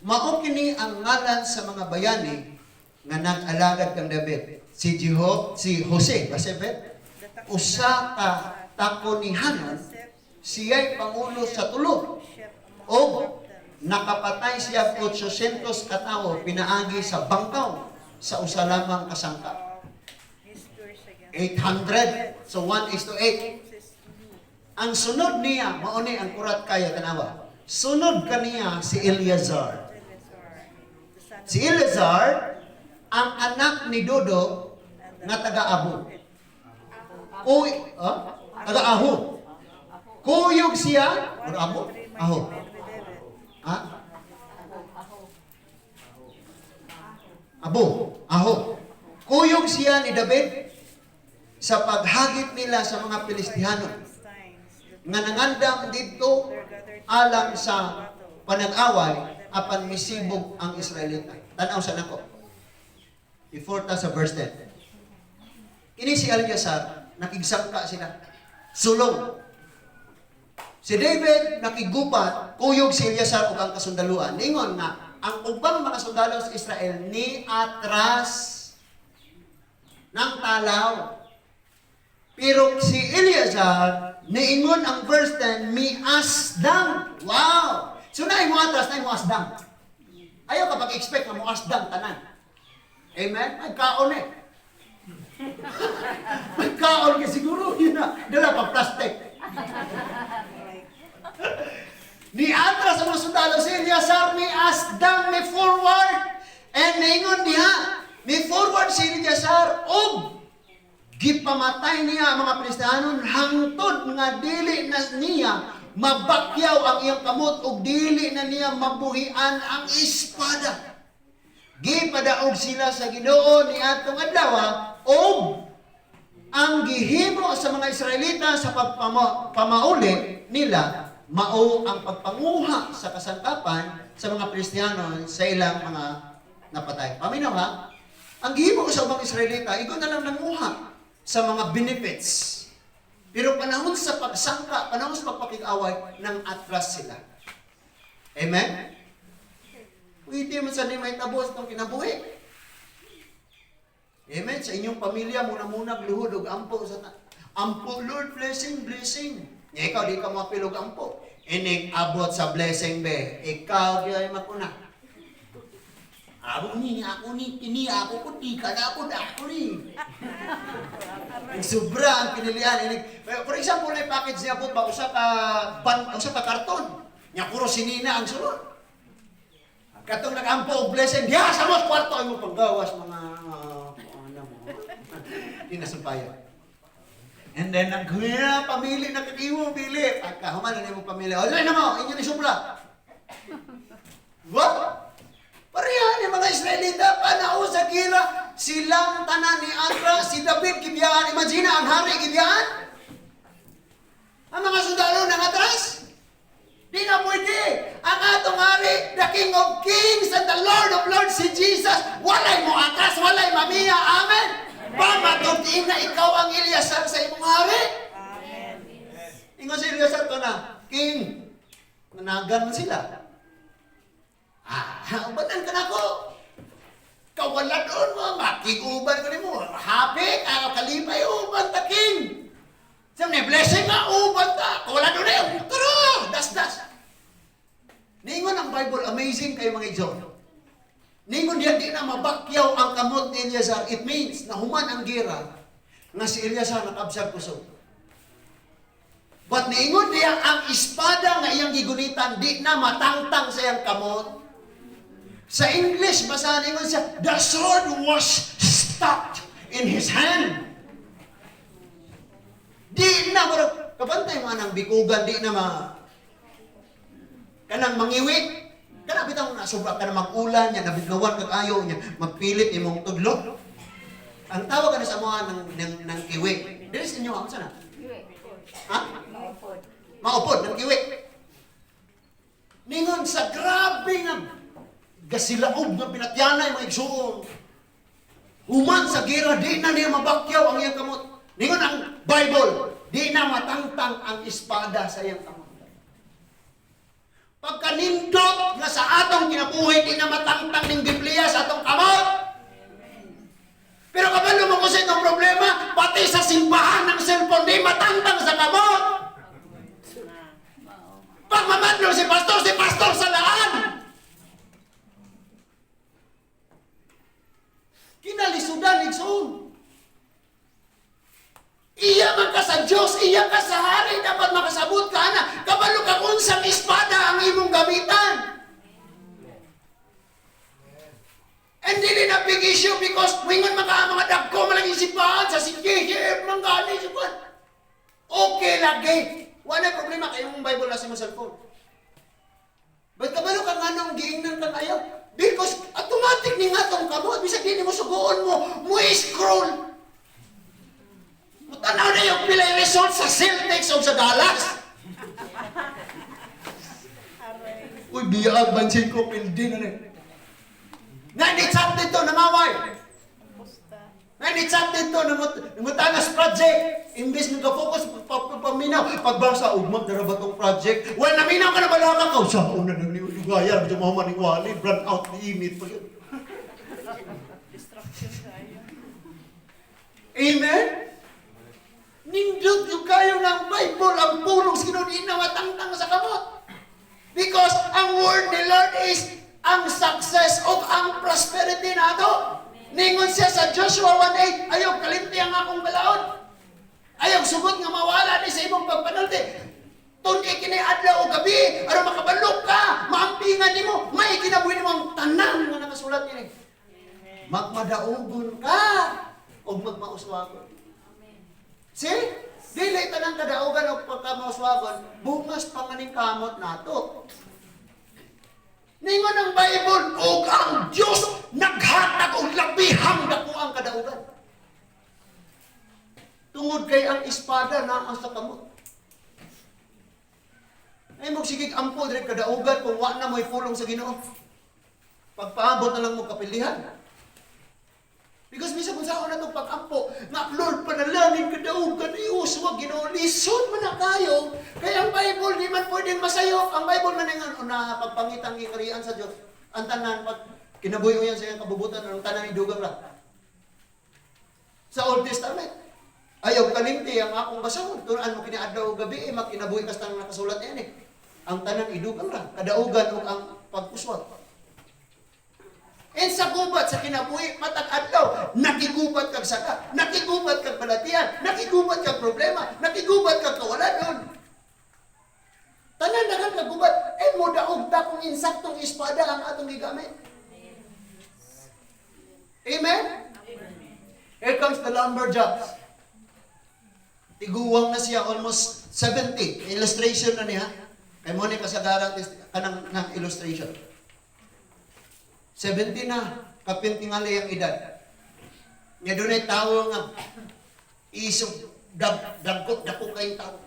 Mao kini ang ngalan sa mga bayani nga nag-alagad kang David. Si Jeho, si Jose, Basebet, usa ka takonihanon, siya'y pangulo sa tulo. O nakapatay siya 800 katao pinaagi sa bangkaw sa usa lamang kasangka. 800. So 1 is to 8. Ang sunod niya, mao ni ang kurat kaya tanawa. Sunod kaniya si Eleazar. Si Eleazar, ang anak ni Dodo nga taga-Abo. Uy, ah? Taga-Aho. Kuyog siya, or Abo? Aho. Ha? Abo, Aho. Kuyog siya ni David sa paghagit nila sa mga Pilistihano nga nangandam didto alang sa panag-away. apan misibog ang Israelita. Tanaw sa nako. Before ta sa verse 10. Kini si Eleazar, nakigsangka sila. Sulong. Si David nakigupat, kuyog si Eleazar ug ang kasundaluan. Ningon nga, ang ubang mga sundalo sa Israel ni atras ng talaw. Pero si Eleazar, niingon ang verse 10, miasdang. Wow! So naay mo atras, naay mo asdang. Ayaw ka pag-expect nga mo asdang tanan. Amen? May kaon eh. May kaon ka siguro. Yun na. Dala pa plastic. Ni atras ang mga sundalo si Eleazar, ni asdang, ni forward. And niingon diha, ni forward si Eleazar, og gipamatay niya ang mga Filisteanon hangtod nga dili na niya mabakyaw ang iyang kamot ug dili na niya mabuhian ang espada. Gipadaog sila sa Ginoo ni atong adlaw og ang gihimo sa mga Israelita sa pagpamauli nila mao ang pagpanguha sa kasangkapan sa mga Kristiyano sa ilang mga napatay. Paminaw ha? Ang gihimo sa ubang Israelita, igo na lang nanguha sa mga benefits. Pero panahon sa pagsangka, panahon sa pagpakig-away, nang atras sila. Amen? Pwede man sa ni may tabos ng kinabuhi. Amen? Sa inyong pamilya, muna-muna luhod og ampo sa ampo, Lord, blessing, blessing. Nya ikaw, di ka mapilog ampo. Inig abot sa blessing be. Ikaw gyud makuna. Ako ni, ako ni, kini ako ko, di ka na ako, ako ni. Ang sobra ang pinilian. Inig, for example, na package niya po ba, usa ka karton. Nya puro sinina ang sulod. Katong nag-ampo og blessing, diha sa mo kwarto ay mo panggawas mga ano mo. Di na sampayan. And then, ang kuya, pamili na kakiwo, pili. Pagka human na mo pamilya, o, na mo, inyo ni sobra. What? Pareha ni mga Israelita, panahon sa gira, silang tanan ni Atra, si David gibiyaan. Imagine, ang hari gibiyaan. Ang mga sundalo nang atras. Di na pwede. Ang atong hari, the King of Kings and the Lord of Lords, si Jesus, walay mo atras, walay mamiya. Amen. Pamatutiin na ikaw ang Eleazar sa imong hari. Amen. Ingon si Eleazar ko na, King, nanagan man sila. Ah, ubanan ka na ko. Kawalan doon mo, makiguban ko nimo. Happy, kalipay, uban ta, King. Sabi niya, blessing nga, uban ta. Kawalan doon eh, tara, das, das. Ningon ang Bible, amazing kayo mga igsoon. Ningon diyan, di na mabakyaw ang kamot ni Eleazar. It means, nahuman ang gira, nga si Eleazar nakabsag kusog. But niingon diya, ang espada nga iyang gigunitan, di na matangtang sa iyang kamot. Sa English, basahan ingon siya, "The sword was stuck in his hand." Di na, murag, kabantay mo ang bikugan, di na ma, kanang mangiwi. Kana bitaw na sobra ka na mag-ulan niya, nabiglawan kag ayo niya, magpilit imong tudlo. Ang tawag ka na sa mga ng kiwi. Dili sa inyo, ako sana. Ha? Maupod ng kiwi. Ningon sa grabe nga gasilaob nga pinatyanay mga igsuon. Human sa gira, di na niya mabakyaw ang iyang kamot. Ningon ang Bible, di na matangtang ang espada sa iyang kamot. Pagkanindot nga sa atong kinabuhi, di na matangtang ning Biblia sa atong kamot. Pero kapag mo kasi itong problema, pati sa simbahan ng cellphone, di matangtang sa kamot. Pag mamadlong si pastor sa laan. Kinalisudan, igsoon. Iya man ka sa Diyos, iya ka sa hari, dapat makasabot ka na. Kabalo ka unsang espada ang imong gamitan. And dili na big issue because wingon mga mga dagko man lang isipahan sa sige, man gani sipan. Okay lagi. Wala problema kayong Bible na sa imong cellphone. But kabalo ka nga nung giingnan kang ayaw? Because automatic ni nga tong kamot, bisag di mo suguon mo, mo scroll. Mutanaw na yung pilay result sa Celtics o sa Dallas. Uy, biyaag, bansin ko, pildi na rin. Nga ni chat dito, nangaway. Pusta. Nga ni chat dito, namutanas project. Imbes nga focus paminaw, pagbasa, ugmag na ba tong project? Well, naminaw ka na balaka ka. Sa una nang niugaya, medyo mahumaning wali, brand out ni init pa yun. Distraction kayo. Amen? Nindot yung kayo ng Bible, ang pulong sa Ginoo inawatangtang sa kamot. Because ang word ni Lord is ang success o ang prosperity nato. Ningon siya sa Joshua 1:8, "Ayaw kalimti ang akong balaod. Ayaw sugot nga mawala ni sa imong pagpanulti. Tun-i kini adlaw o gabi, aron makabalok ka, maampingan nimo, may kinabuhi nimo ang tanan nga nakasulat niini." Magmadaugon ka o magmauswagon. See? Dili tanang kadaugan o pagkamauswagon, bungas pa nga ning kamot nato. Ningon ang Bible, ug ang Diyos naghatag og labihang dako ang kadaugan. Tungod kay ang espada naa sa kamot. Ay mo sige ampo dire kadaugan kung wa na mo'y pulong sa Ginoo. Pagpaabot na lang mo kapilihan. Because bisa kung saan na itong pag-ampo, nga Lord, panalangin kadaugan, iuswag, Ginoo, lisod man na kayo. Kaya ang Bible, di man pwedeng masayop. Ang Bible man nga, una, pagpangitang gikarian sa Diyos. Ang tanan, pag kinabuhi yan sa iyang kabubutan, ang tanan idugang lang. Sa Old Testament, ayaw kalimti ang akong basahon. Turan mo kini adlaw o gabi, eh, makinabuhi kas tanang nakasulat niyan eh. Ang tanan idugang lang, kadaugan o ang pag-uswag. And sa gubat, sa kinabuhi, matag adlaw, nakigubat kag saka, nakigubat kag balatian, nakigubat kag problema, nakigubat kag kawalanon. Tanan na kag gubat, eh mo daog ta kung insaktong espada ang atong gigamit. Amen? Here comes the lumberjacks. Tiguwang na siya, almost 70. Illustration na niya. Kay mo ni kasagaran kanang ng illustration. 70 na, kapin tingali ang edad. Nga dunay tawo nga isog dag dagko dako kay tao.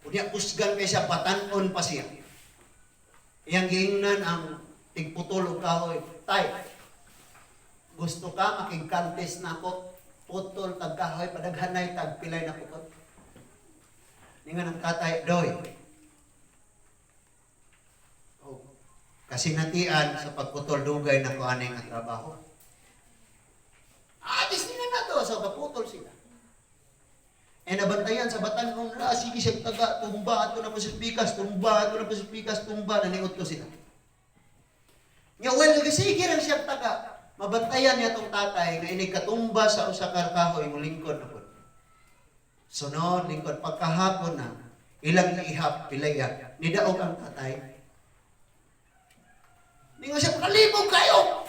Unya kusgan kay siya, patanon pa siya. Iyang giingnan ang tigputol og kahoy. "Tay, gusto ka makig-contest na ako? Putol tag kahoy, padaghanay tag pilay na putol." Ningon ang tatay, "Doy." Oh, kasinatian sa pagputol, dugay na ko ani nga trabaho. Atis nila na to, so kaputol sila. E nabantayan sa batan-on na, sige siya taga, tumba, ato na po sa pikas, tumba, ato na po sa pikas, tumba, naniot ko sila. Nga, well, sige lang siya taga. Mabantayan niya tong tatay nga inig katumba sa usa ka kahoy, mo lingkod na po. Sunod, lingkod, pagkahapon na, ilang ihap, pilaya, nidaog ang tatay. Ningon siya, "Kalibog kayo!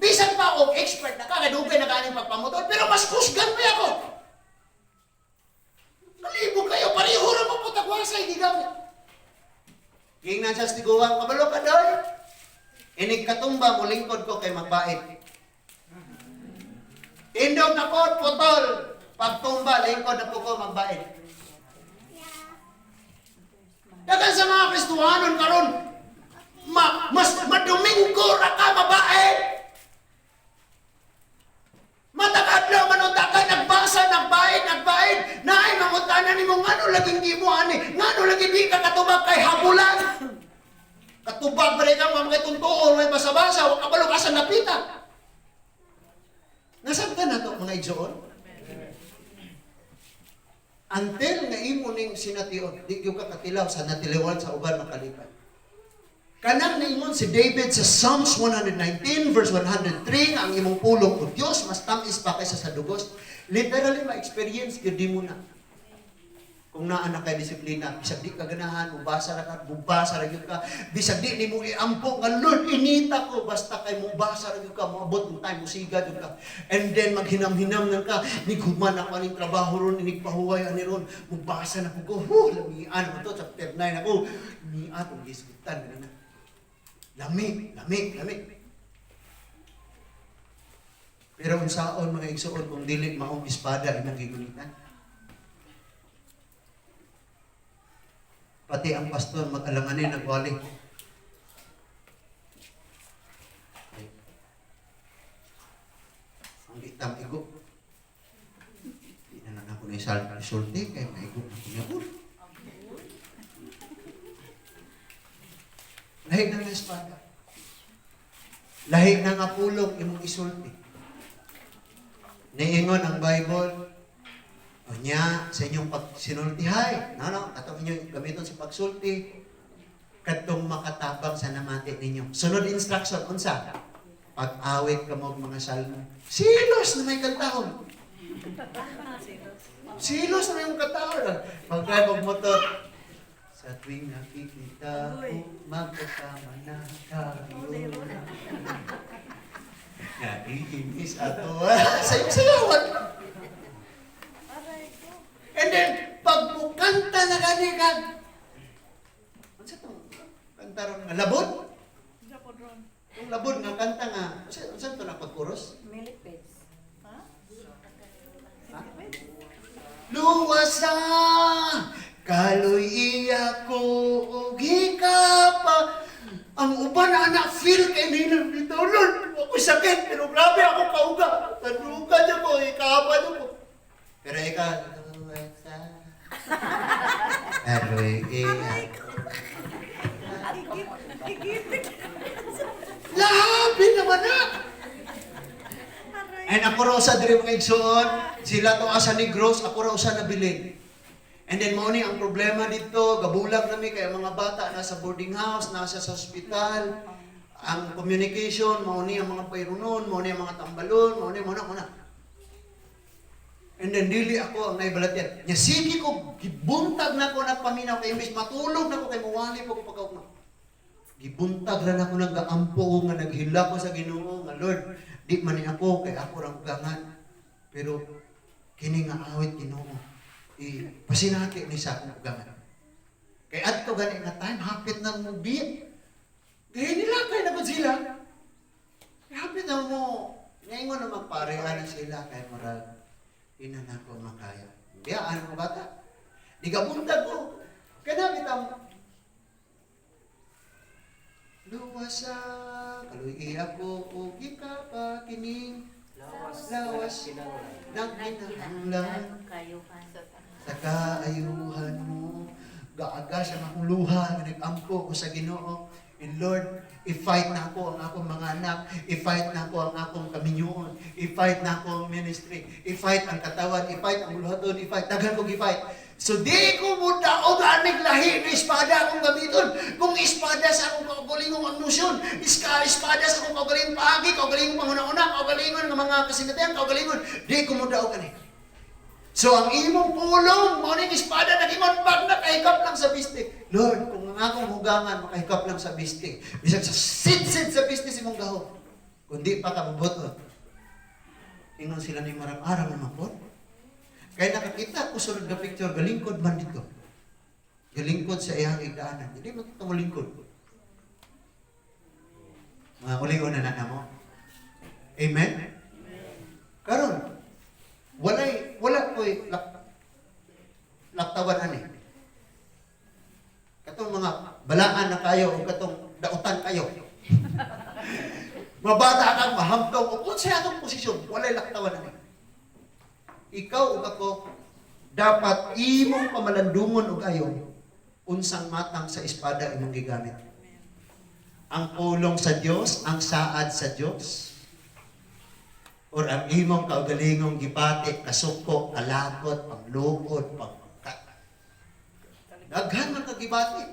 Bisan pa ako, expert na ka, kadugay na kaning pagpamutol, pero mas kusgan pa ako. Kalibog kayo, pareho ra mo putakwasay, gigamit." Gingnan siya sa tiguang, "Kabalo ka, doy. Inig katumba mo lingkod ko kay magbait. Tindog na po, putol. Pagtumba, lingkod na po ko magbait." Dagan sa mga Kristohanon karon, mas maduminggo ra ka mabait. Matag adlaw manunta ka, nagbasa, nagbayad, nagbayad, naay mangutana nimo ngano laging di mo ani, ngano lagi di ka katubag kay habulan. Katubag ba rin ka, mga tuntuon, may basa-basa, wa kabalo ka sa napita. Nasabtan na to, mga igsoon? Until nga imo ning sination, di gyud ka katilaw sa natiliwan sa uban makalipay. Kanang niingon si David sa Psalms 119 verse 103 nga ang imong pulong o Dios mas tamis pa kaysa sa dugos. Literally ma-experience gyud mo na. Kung naa na kay disiplina, bisag di ka ganahan, mubasa ra ka, mubasa ra gyud ka. Bisag di nimo iampo nga Lord inita ko, basta kay mubasa ra gyud ka, moabot ng time musiga gyud ka. And then maghinam-hinam na ka, nighuman ako aning trabaho ron, inigpahuway ani ron, mubasa na ko, hu, lamian mo to, chapter 9 ako, niya tong gisgutan na. Lami, lami, lami. Pero unsaon, mga igsoon, kung dili maong espada imong gigunitan? Pati ang pastor mag-alanganin nagwali. isulti kay maigo na kunyabot. Lahi na nga espada. Lahi na nga pulong imong isulti. Niingon ang Bible, unya sa inyong pagsinultihay, no, no, katong inyong gamiton sa pagsulti, kadtong makatabang sa namati ninyo. Sunod instruction, unsa? Pag-awit kamo og mga salmo. Silos na may kantahon. Silos na may mong kantahon. Pag-drive og motor, sa tuwing nakikita ko, magkasama na tayo. Naiinis ato. Sayo-sayawan. Aray ko. And then, pag mukanta na gani kag, unsa tong kanta ron nga labod? Unsa po ron? Yung labod nga kanta nga, unsa to na pagkuros? Millipedes. Ha? Ha? Luwasa kaloy iya ko og hikapa. Ang uban na anak feel kay nila bitaw, Lord, ako sakit pero grabe ako kauga. Tanugan niyo ko, ikapa niyo ko. Pero ikaw, luwasa kaloy iya. Igit, igit. Labi naman na. Aray. And ako raw sa diri mga igsoon, sila to asa Negros, ako raw sa nabilin. And then mao ni ang problema dito, gabulag nami kay ang mga bata nasa boarding house, nasa sa ospital. Ang communication mao ni ang mga payrunon, mao ni ang mga tambalon, mao ni mao na mao na. And then dili ako ang naibalatyan. Nya sige ko gibuntag na ko nagpaminaw kay imbes matulog na ko kay muwali pa ko pagkaugma. Gibuntag ra nako nang gaampo ko nga naghila ko sa Ginoo nga Lord, di man ni ako kay ako ra ugangan. Pero kini nga awit Ginoo, i pasinati ni sa akong ugangan. Kay adto gani nga time hapit nang mubi. Kay nila kay na gud sila. Kay hapit na mo ngayon na magpareha na sila kay murag ina na ko makaya. Biyaan mo bata. Di ka buntag ko. Kana bitang luwasa kaluy ako ug pa kining Lawas. Lawas. Nagkinahanglan. nagkinahanglan Kayuhan. sa kaayuhan mo. Gaaga sa akong luha, nga nag-ampo ko sa Ginoo. And Lord, i-fight na ako ang akong mga anak, i-fight na ako ang akong kaminyoon, i-fight na ako ang ministry, i-fight ang katawan, i-fight ang buluhaton, i-fight, daghan kong i-fight. So di ko mo daog anig lahi ni espada akong gamiton. Kung espada sa akong kaugalingong ambisyon, espada sa akong kaugalingong paagi, kaugalingong panguna-una, kaugalingon nga mga kasinatian, kaugalingon, di ko mo daog ani. So ang imong pulong, mao ning espada nag-ingon pag nakahikap lang sa bistik. Lord, kung ang akong hugangan makahikap lang sa bistik, bisag sa sit-sit sa bistik sa imong gahom. Kundi pa ka mabuton. Ingon sila ni marang-arang naman po. Kaya nakakita ko sunod na picture, galingkod man dito. Galingkod sa iyang igdaanan. Hindi man ito lingkod. Mga ulion na na mo. Amen? Karon, wala ko'y laktawan ani. Katong mga balaan na kayo o katong dautan kayo. Mabata kang mahamtong o kung sa atong posisyon, walay laktawan ani. Ikaw ug ako dapat imong pamalandungon og ayon unsang matang sa espada imong gigamit. Ang pulong sa Dios, ang saad sa Dios, or ang imong kaugalingong gipati, kasuko, kalakot, pangluod, pang daghan man kag gibati.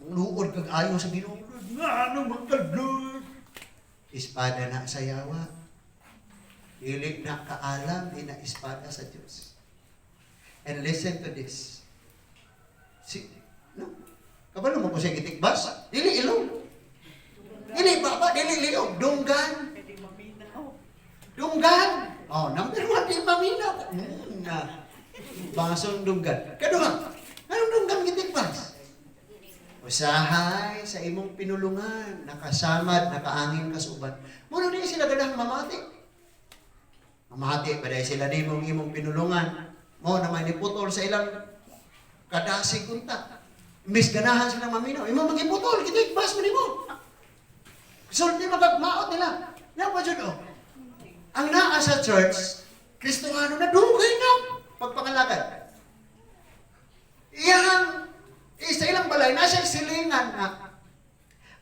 Mangluod kag ayo sa Ginoo. Lord, nga ano man ka, Lord? Espada na sa yawa. Dili na kaalam, di na espada sa Dios. And listen to this. Si, no? Kabalo mo ko siya gitikbas? Dili ilong. Dili baba, dili liog. Dunggan. Pwede maminaw. Dunggan. Oh, number 1, di maminaw. Na. Basong dunggan. Kaduha, anong dunggan gitikbas? Usahay sa imong pinulungan, nakasamad, nakaangin ka sa uban. Muna di sila ganahang mamati. Mamati pa dahil sila nimong imong pinulungan. Mo naman niputol sa ilang kadasig unta. Imbis ganahan silang maminaw, imong magiputol, gitikbas mo nimo. Sulti magagmaot nila. Na pa jud oh. Ang naa sa church, Kristohano na dugay na. Pagpangalagad. Iyang, sa ilang balay, nasa silingan nga,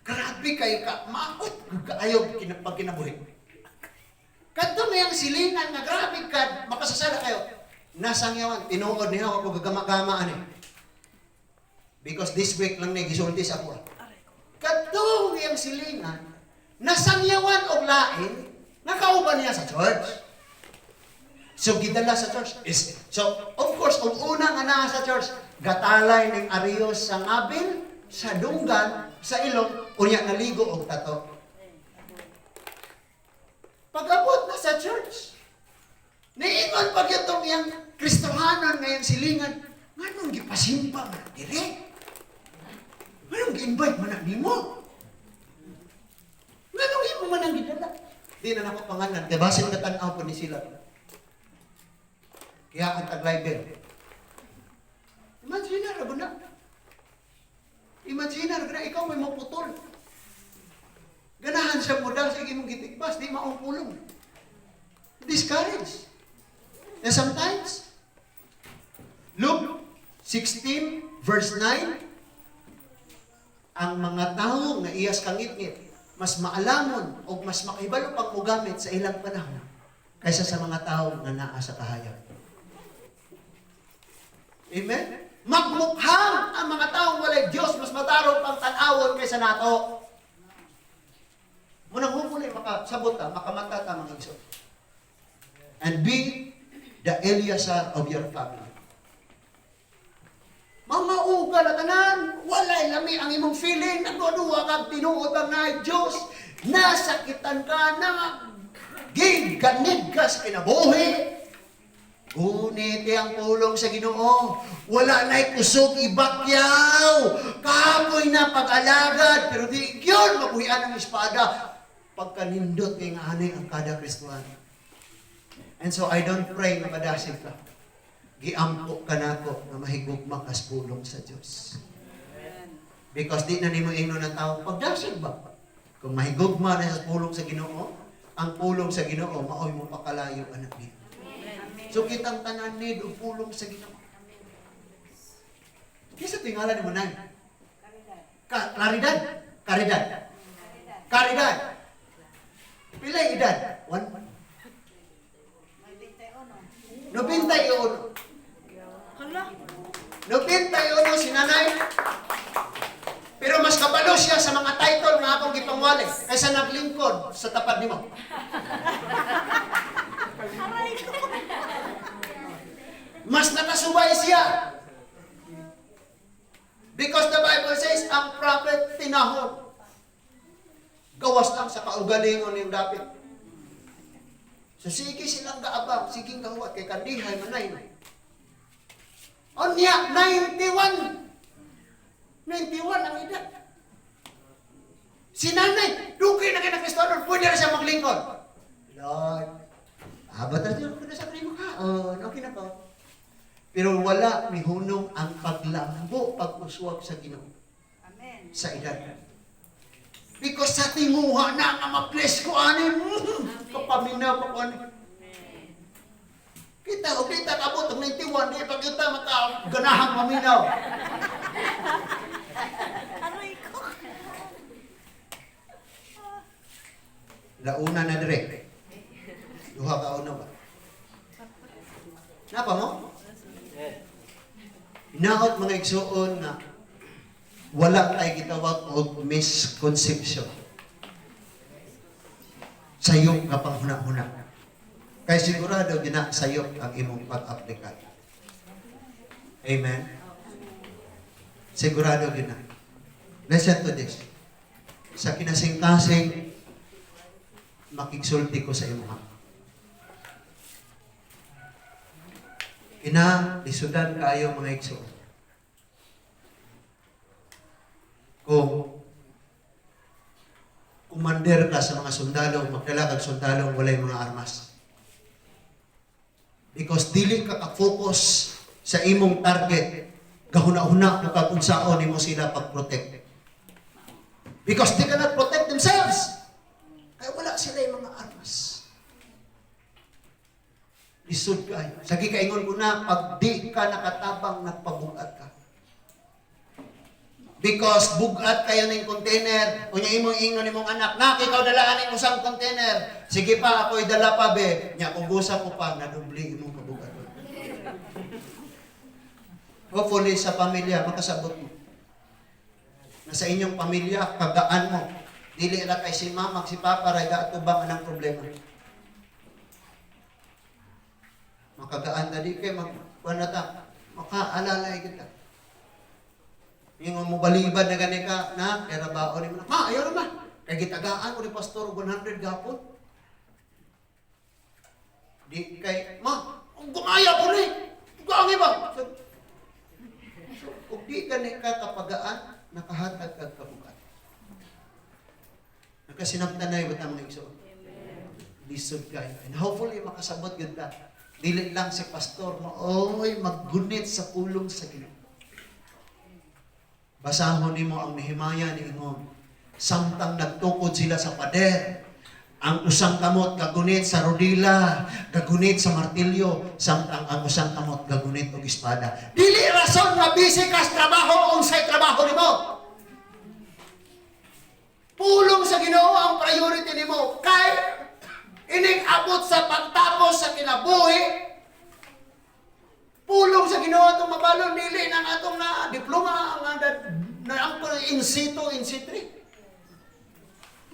grabe kayo ka, maot kaayo pag kinabuhi. Kadto mayang silingan nga grabe ka, makasasala kayo. Nasangyawan, tinuod niya ako gagama-gama ani. Because this week lang ni gisulti sa ako. Aray ko. Kadto iyang silingan, nasangyawan og lain, nakauban niya sa church. So gidala sa church. Is, so of course, og una nga naa sa church, gatalay ning ariyos sa ngabil, sa dunggan, sa ilong, unya naligo og tato. Pag-abot na sa church, niingon pag itong iyang Kristohanon ngayong silingan, nganong gipasimba man dire? Nganong gi-invite man na nimo? Nganong imo man ang gidala? Di na nako pangalan, kay basin katan-aw po ni sila. Kaya ang taglay. Imagine na, na. Imagine na, na, ikaw may maputol. Ganahan siya mo dahil sa imong gitikbas, di maong pulong. Discouraged. And sometimes, Luke 16 verse 9, ang mga tao nga iyas kangitngit, mas maalamon o mas makahibalo pang mugamit sa ilang panahon kaysa sa mga tao nga naa sa kahayag. Amen? Magmukhang ang mga taong walay Diyos, mas matarong pang tan-awon kaysa nato. Munang hopefully, makasabot ta, makamata ta mga igsoon. And be the Eleazar of your family. Mamauga na tanan, walay lami ang imong feeling, nagduwa kag tinuod ang na Diyos, nasakitan ka na, giganid ka sa kinabuhi. Ngunit ang pulong sa Ginoo, wala na'y kusog ibakyaw. Kapoy na pag-alagad, pero di yun mabuhian ang espada. Pagkanindot kay nga ani ang kada Kristohan. And so I don't pray nga madasig ka. Giampo ka nako nga mahigugma kas pulong sa Dios. Because di na nimo ingnon ng tao, pagdasig ba? Kung mahigugma na sa pulong sa Ginoo, ang pulong sa Ginoo maoy mo pakalayo anak niya. So kitang tanan need og pulong sa Ginoo. Kinsa tingalan nimo, Nay? Ka Claridad? Caridad. Caridad. Pila edad? One. 91. Hala. 91 si nanay. Pero mas kabalo siya sa mga title nga akong gipangwali kaysa naglingkod sa tapad nimo. Aray ko. Mas nakasubay siya. Because the Bible says, ang prophet tinahod. Gawas lang sa kaugalingon yung dapit. So sige silang gaabang, sige gahuwat, kay kandihay manay. Onya, 91. 91 ang edad. Si nanay, dugay na kay na Kristohanon, pwede na siya maglingkod. Lord, abot na siya, na sa primo kaon, okay na po. Pero wala mihunong ang paglambo, pag-uswag sa Ginoo Amen. sa edad. Because sa tinguha na nga ma-bless ko ani, kapaminaw pa ko ani. Kita, o kita kabot, ang 91, di pa kita makaganahang maminaw. Aray ko. Launa na dire. Duha ka una ba? Napa mo? Hinaot, mga igsuon, nga wala tay gitawag og misconception. Sayop nga panghuna-huna. Kay sigurado gina sayop ang imong pag-aplikar. Amen. Sigurado gina. Listen to this. Sa kinasingkasing makigsulti ko sa imuha. Ina, lisudan kayo mga igsoon. Kung kumander ka sa mga sundalo, magdala kag sundalo walay mga armas. Because dili ka ka-focus sa imong target, gahuna-huna mo kag unsaon nimo sila pag-protect. Because they cannot protect themselves. Kaya wala sila yung mga armas. Lisod kaayo. Sagi kaingon ko na, pag di ka nakatabang, nagpabugat ka. Because bugat kayo ning container, unya imong ingon nimong anak, "Nak, ikaw dalaan ning usang container." "Sige pa, ako idala pa be." Nya kung gusa ko pa, nadubli imong kabugat. Hopefully sa pamilya makasabot mo. Na sa inyong pamilya, kagaan mo. Dili ra kay si mama, si papa ra gaatubang anang problema. Makagaan ta di kay mag kuan na ta, makaalalay kita. Ingon mo balibad na gani ka, na, kaya baon ni mo na, "Ma, ayaw na ma. Kay gitagaan ko ni pastor og 100 gapon." Di kay, "Ma, ang gumaya po ni. Gaangi ba?" So, kung di ka ni ka kapagaan, nakahatag kag kabugat. Nakasinabtanay ba ta, mga igsoon? Lisod kayo. And hopefully makasabot gyud ta. Dili lang si pastor mo, oy, maggunit sa pulong sa Ginoo. Basahon nimo ang Nehemiah ni ingon. Samtang nagtukod sila sa pader, ang usang kamot gagunit sa rodila, gagunit sa martilyo, samtang ang usang kamot gagunit og espada. Dili rason nga busy ka sa trabaho, unsay trabaho nimo. Pulong sa Ginoo ang priority nimo kay ining abot sa pagtapos sa kinabuhi. Pulong sa Ginoo atong mabalon, dili nang atong na diploma ang na, na ang in situ in C3.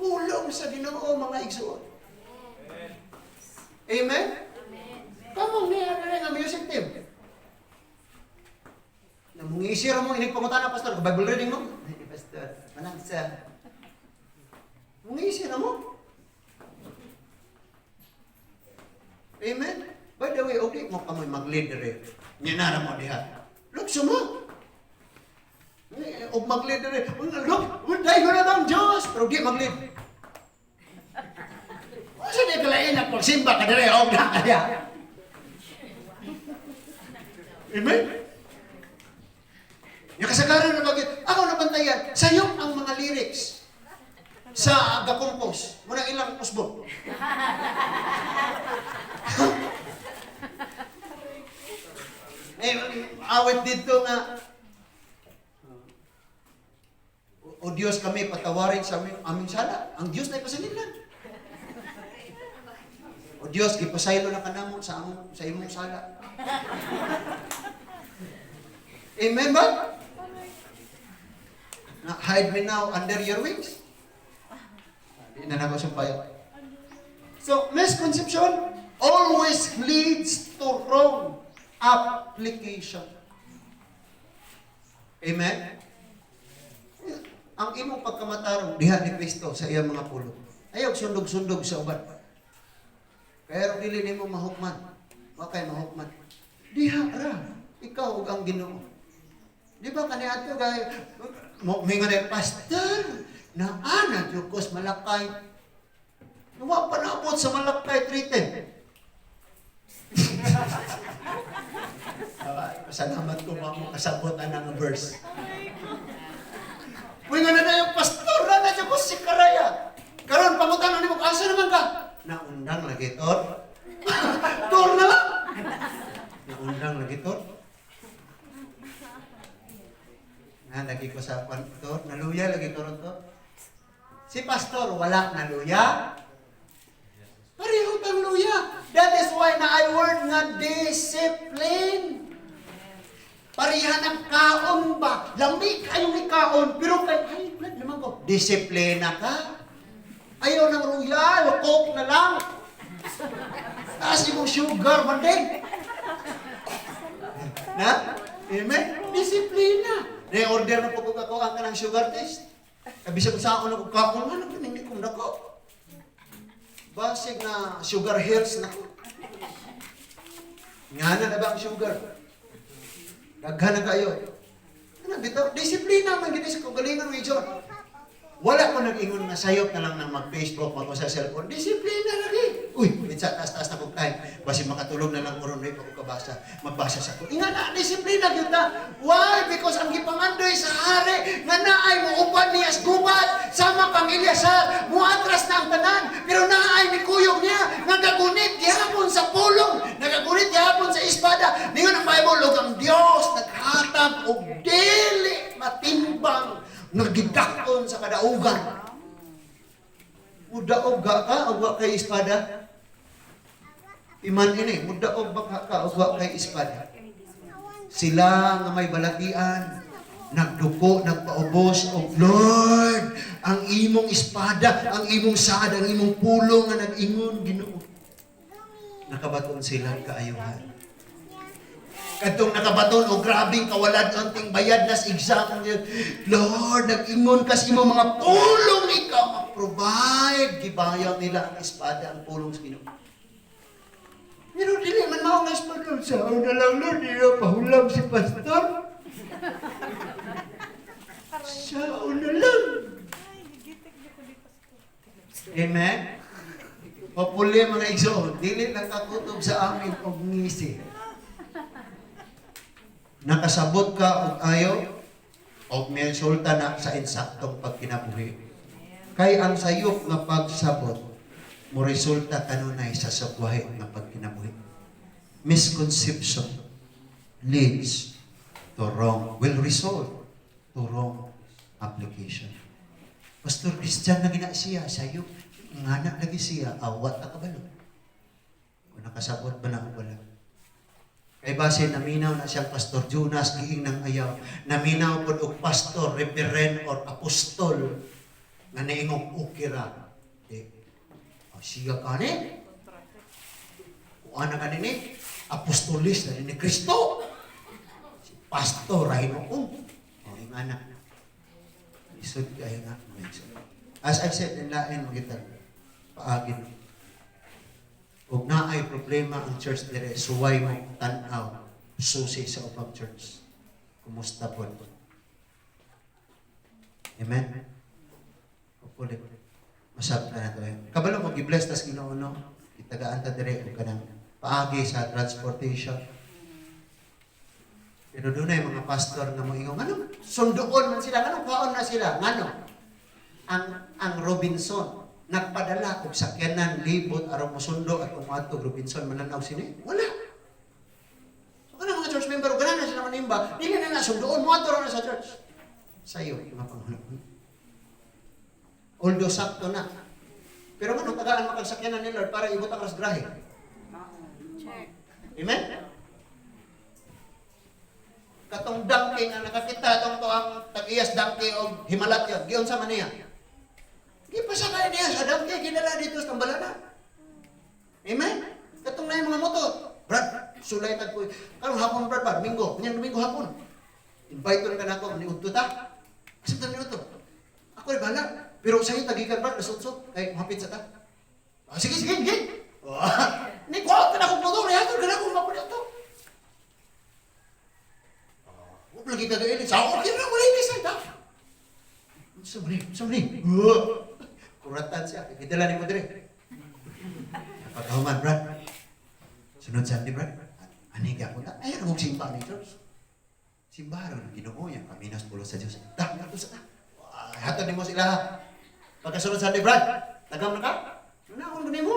Pulong sa Ginoo, mga igsuon. Amen. Kamong niya na nga music team. Namungisir mo inig pangutana, "Pastor, Bible reading mo?" "Hindi, Pastor." Manang sa. Mungisir mo. Amen. By the way, okay mo kamoy mag-lead dire. Nya nara mo diha. Lukso mo. Eh, og mag-lead dire. Look, dayon na ang Diyos. Pero di mag-lead. Unsa di kalain na pagsimba ka dire og na kaya? Amen? Yung kasagaran na bakit, ako nabantayan, sayop ang mga lyrics sa ga-compose. Muna ilang usbon. Eh, awit dito nga, "O Diyos kami patawarin sa aming sala." Ang Diyos na ipasalinlan. "O Diyos, gipasaylo na kanamo sa imong sala." Amen ba? Na, "Hide me now under your wings." Di na nako sumpayo. So, misconception always leads to wrong application. Amen? Ang imong pagkamatarong diha ni Kristo sa iyang mga pulong. Ayaw sundog-sundog sa uban. Kaya dili nimo mahukman. Wa kay mahukman. Diha ra ikaw ug ang Ginoo. Di ba kaniadto gay mo mingon ni pastor na ana jud ko sa Malakay. Wa pa naabot sa Malakay 3:10. Salamat ko mamo kasabot ana nga verse. Mingon na yung pastor na na ko si Karaya. Karon pangutan nimo, "Asa naman ka?" "Naundang lagi tor." Tor na lang. "Naundang lagi tor. Na lagi ko sa kwan tor, naluya lagi ko ron tor." Si pastor wala naluya. Pareho tang luya. That is why na I word nga discipline. Pareha ng kaon ba? Lami kayong ikaon, pero kay high blood naman ko. Disiplina ka. Ayaw ng royal, Coke na lang. Taas imong sugar man din. Na? Amen? Disiplina. Na-order na po ko ako ang kanang sugar test. Kabisag sa ako na kung kaon, ano ba hindi kong dako? Basig na sugar hills na ko. Nga na ba ang sugar? Daghan na kayo. Ano, bitaw, disiplina man gini sa kagalingon ng John. Wala ko nag-ingon nga sayop na lang ng mag-Facebook, mag sa cellphone. Disiplina lagi. Uy, minsan taas-taas na kong time. Basi makatulog na lang ko ron, pa ko kabasa. Magbasa sa ko. Inga na, disiplina gyud ta. Why? Because ang gipangandoy sa hari, nga naay muupan niya sa gubat, sama kang Eleazar, muatras na ang tanan, pero naay ni kuyog niya, nga gagunit gihapon sa pulong, nagagunit. og dili matimbang nga gidakon sa kadaugan. Mudaog ga ka og wa kay espada? Iman ini, mudaog ba ka og wa kay espada? Sila nga may balatian, nagduko, nagpaubos, og Lord, ang imong espada, ang imong saad, ang imong pulong nga nag-ingon, Ginoo. Nakabaton sila kaayuhan. Kadtong nakabaton og grabeng kawalad anting bayad nas exam. Lord, nag-ingon kas imong mga pulong, ikaw mag-provide. Gibayaw nila ang espada, ang pulong sa Ginoo. Pero dili man mao nga espada. Sa una lang, Lord, di na pahulam si pastor. Sa una lang. Ay, gigitik di ko di pastor. Amen? Hopefully, mga igsoon, dili lang kakutob sa amin og ngisi. Nakasabot ka og ayo, og miresulta na sa insaktong pagkinabuhi. Kay ang sayop nga pagsabot, mo resulta kanunay sa sugwahi nga pagkinabuhi. Misconception leads to wrong, will result to wrong application. Pastor Christian na gina siya, sayop, ngana lagi siya, awat na kabalo. Kung nakasabot ba na o wala. Kay base naminaw na siyang Pastor Jonas giing nang ayaw. Naminaw pod og pastor, reverend or apostol nga niingong okay ra. Di. Oh, siya kani. Kuan na kanini, apostolis na ni Kristo. Si pastor ra hinuon. Oh, ingana. Isod kayo nga, mga igsoon. As I said, lain magita paagin. Ug naay problema ang church dire, suway mo tan-aw susi sa ubang church. Kumusta po? Amen? Hopefully, masabta na to. Kabalo mo, gi-bless tas Ginoo, no? Itagaan ta dire og kanang paagi sa transportation. Pero dunay mga pastor nga moingon, ngano sunduon man sila, ngano kaon na sila, ngano? Ang Robinson nagpadala og sakyanan libot aron mosundo at umadto og Robinson mananaw sini? Wala. So kanang mga church member, ganahan na sila manimba, dili na na sunduon, moadto ra na sa church. Sayo, mga panghunahuna. Although sakto na. Pero ngano tagaan makag sakyanan ni Lord para ibutang ras grahe? Check. Amen? Katong donkey nga nakakita tong to ang tag-iyas donkey og himalat yun. Giunsa man niya? Gipasakay niya sa donkey, gidala dito sa tambalana. Amen? Katong na yung mga motor. Brad, sulay tag ko. Karong hapon, Brad, ba? Domingo. Kanyang Domingo hapon. Invite ko na ka nako, ni udto ta. Asa ta ni udto? Ako ay bahala. Pero sa iyo tagikan, Brad, nasutsot. Kay mahapit sa ta. Ah, sige, sige, sige. Ah, ni kuha ka na akong motor, hatod ka na akong mapunito. Huwag lagi ka gailin. Sa okay na, wala yung isa. Ta. Unsa man ni? Unsa man ni? Kuratan siya. Gidala ni mo dire. Pagkahuman, Brad. Sunod Sunday, Brad. Ani ka ako ta. Ay, ano simba ni church? Simba ron Ginoo yan. Kami nas pulo sa Dios. Ta, nato sa ta. Wah, hatod nimo sila ha. Pagkasunod Sunday, Brad. Tagam na ka? Ano akong mo?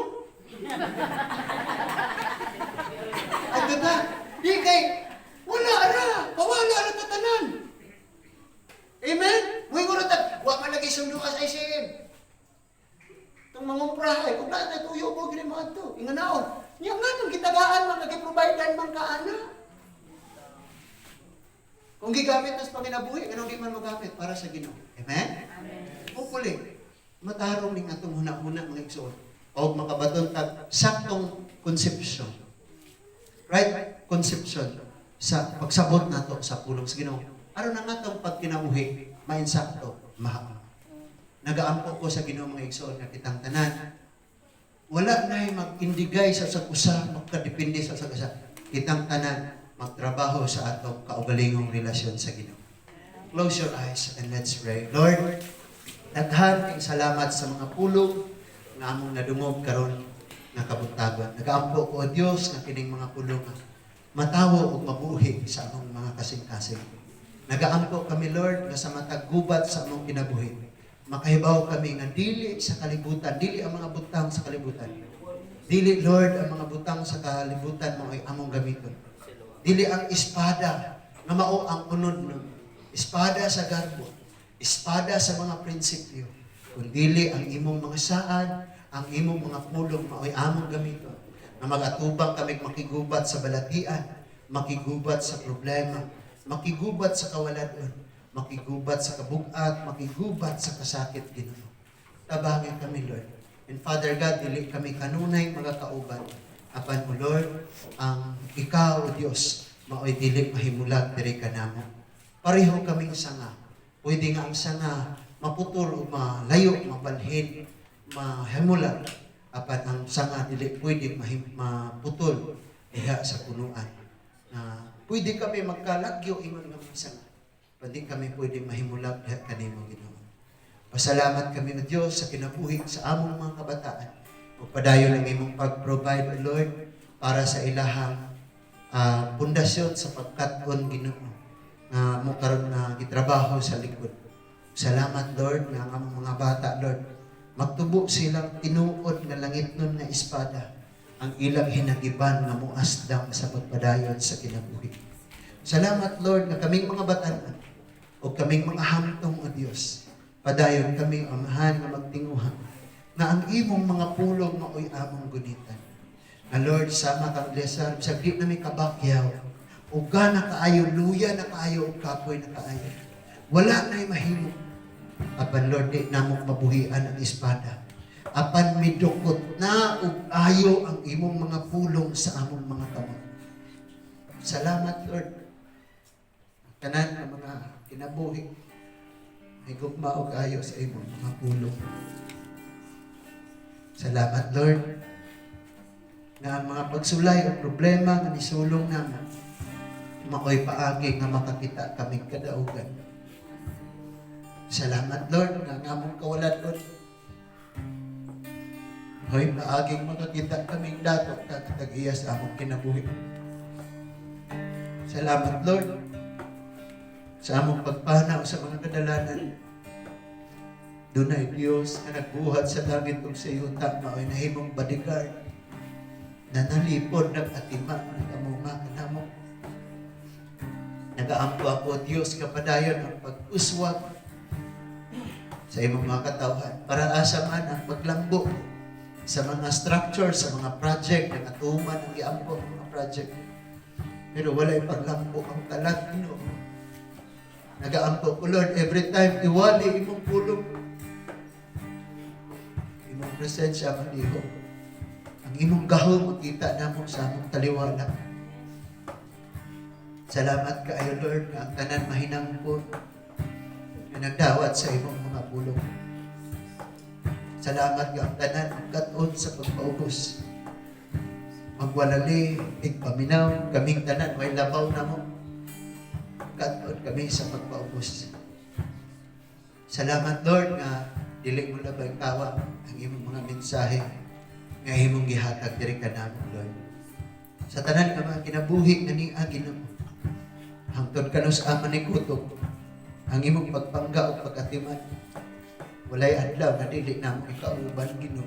Adto ta. Di kay wala ra. Pawala ra tatanan. Amen? Muingon ra ta, wa man lagi sundo sa ICM. Itong mangumpra ay, kung na tuyo ko, gini mo ato. Inganaon. Nya nga nang gitagaan man, nag-providean man ka, ana. Kung gigamit nas panginabuhi, ganun di man magamit para sa Ginoo. Amen? Amen. Hopefully, matarong ning atong huna-huna, mga igsoon. O makabaton tag saktong conception. Right conception sa pagsabot nato sa pulong sa Ginoo. Aron ang atong pagkinabuhi, mainsakto, mahaon. Nagaampo ko sa Ginoo, mga igsoon, nga kitang tanan wala na mag-indigay sa usag usa, magkadepende sa usag usa. Kitang tanan magtrabaho sa atong kaugalingong relasyon sa Ginoo. Close your eyes and let's pray. Lord, daghan kay salamat sa mga pulong nga among nadungog karon nga kabuntagon. Nagaampo ko, O Dios, nga kining mga pulong nga matawo ug mabuhi sa among mga kasing-kasing. Nagaampo kami, Lord, nga sa matag gubat sa among kinabuhi, makahibaw kami nga dili sa kalibutan, dili ang mga butang sa kalibutan. Dili, Lord, ang mga butang sa kalibutan mo ay among gamiton. Dili ang espada. Nga mao ang unod nun. Espada sa garbo, espada sa mga prinsipyo. Kundili ang imong mga saad, ang imong mga pulong mao'y among gamiton. Nga magatubang kami, makigubat sa balatian, makigubat sa problema, makigubat sa kawaladon, makigubat sa kabugat, makigubat sa kasakit, Ginoo. Tabangi kami, Lord. And Father God, dili kami kanunay mga kauban. Apan mo, Lord, ang ikaw, O Diyos, mao'y dili mahimulag diri kanamo. Pareho kaming sanga. Pwede nga ang sanga maputol o malayo, mabalhin, mahimulag. Apan ang sanga dili pwede maputol diha sa punuan. Na pwede kami magkalagyo ingon nga mga sanga. Pwede kami pwede mahimulag diha kanimo, Ginoo. Pasalamat kami, O Diyos, sa kinabuhi sa among mga kabataan. O padayon ang imong pag-provide, O Lord, para sa ilahang pundasyon sa pagkat-on, Ginoo, nga mo karon na gitrabaho sa likod. Salamat, Lord, nga ang among mga bata, Lord, magtubo silang tinuod nga langitnon nga espada ang ilang hinagiban nga muasdang sa pagpadayon sa kinabuhi. Salamat, Lord, nga kaming mga batan-an o kaming mga hamtong, O Diyos, padayon kami, Amahan, nga magtinguha nga ang imong mga pulong mao'y among gunitan. Nga Lord, sama kang Eleazar, sa di nami kabakyaw, uga na kaayo, luya na kaayo, ug kapoy na kaayo. Wala na'y mahimo. Apan Lord, di namo mabuhian ang espada. Apan midukot na ug ayo ang imong mga pulong sa among mga kamot. Salamat, Lord. Tanan nga mga kinabuhi ay gugma og ayo sa imong mga pulong. Salamat, Lord, nga ang mga pagsulay o problema nga nisulong namo mao'y paagi nga makakita kaming kadaugan. Salamat, Lord, nga ang among kawalan mao'y paaging makakita kaming dato kag tag-iya sa among kinabuhi. Salamat, Lord, sa among pagpanaw sa mga kadalanan. Dunay Diyos nga nagbuhat sa langit ug sa yuta, mao'y nahimong bodyguard na nalipod, nag-atima, nag-amunga kanamo. Nagaampo ako, Diyos, kapadayon ang pag-uswag sa imong mga katawhan para asa man ang paglambo sa mga structure, sa mga project, nagatuman ang giampo ang mga project. Pero walay paglambo ang kalat, Ginoo. Nagaampo ko, Lord, every time iwali imong pulong, imong presensya malihok. Ang imong gahom makita namo sa among taliwala. Salamat kaayo, Lord, nga ang tanan mahinangpon nga nagdawat sa imong mga pulong. Salamat nga ang tanan kat-on sa pagpaubos. Magwalali, tigpaminaw, kaming tanan, may labaw namo. Kat-on kami sa pagpaubos. Salamat, Lord, nga dili mo labay kawa ang imong mga mensahe nga imong gihatag diri kanamo, Lord. Sa tanan nga mga kinabuhi nga niya, Ginoo, hangtod kanus-a man ni kutob, ang imong pagpangga o pag-atiman, walay adlaw na dili namo ikauban, Ginoo.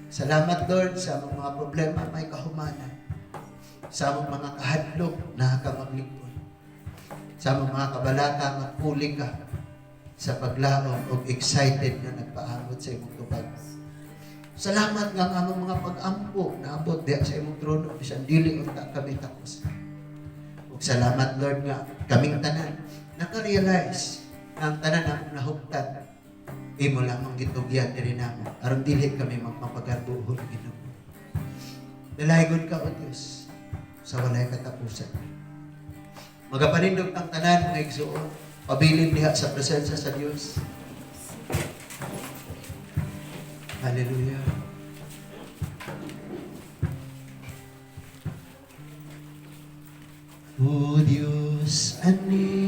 Salamat, Lord, sa among mga problema may kahumanan. Sa among mga kahadlok na maglingkod. Sa among mga kabalaka magpuli ka sa paglaom og excited na nagpaabot sa imong tubag. Salamat nga ang among mga pag-ampo naabot diha sa imong trono bisan dili unta kami takos. Ug salamat, Lord, nga kaming tanan naka-realize nga ang tanan among nahuptan imo lamang gitugyan diri namo aron dili kami magmapagarbuhon, Ginoo. Dalaygon ka, O Dios, sa walay katapusan. Magapanindog tang tanan, mga igsuon, pabilin diha sa presensya sa Dios. Hallelujah. O Dios, ani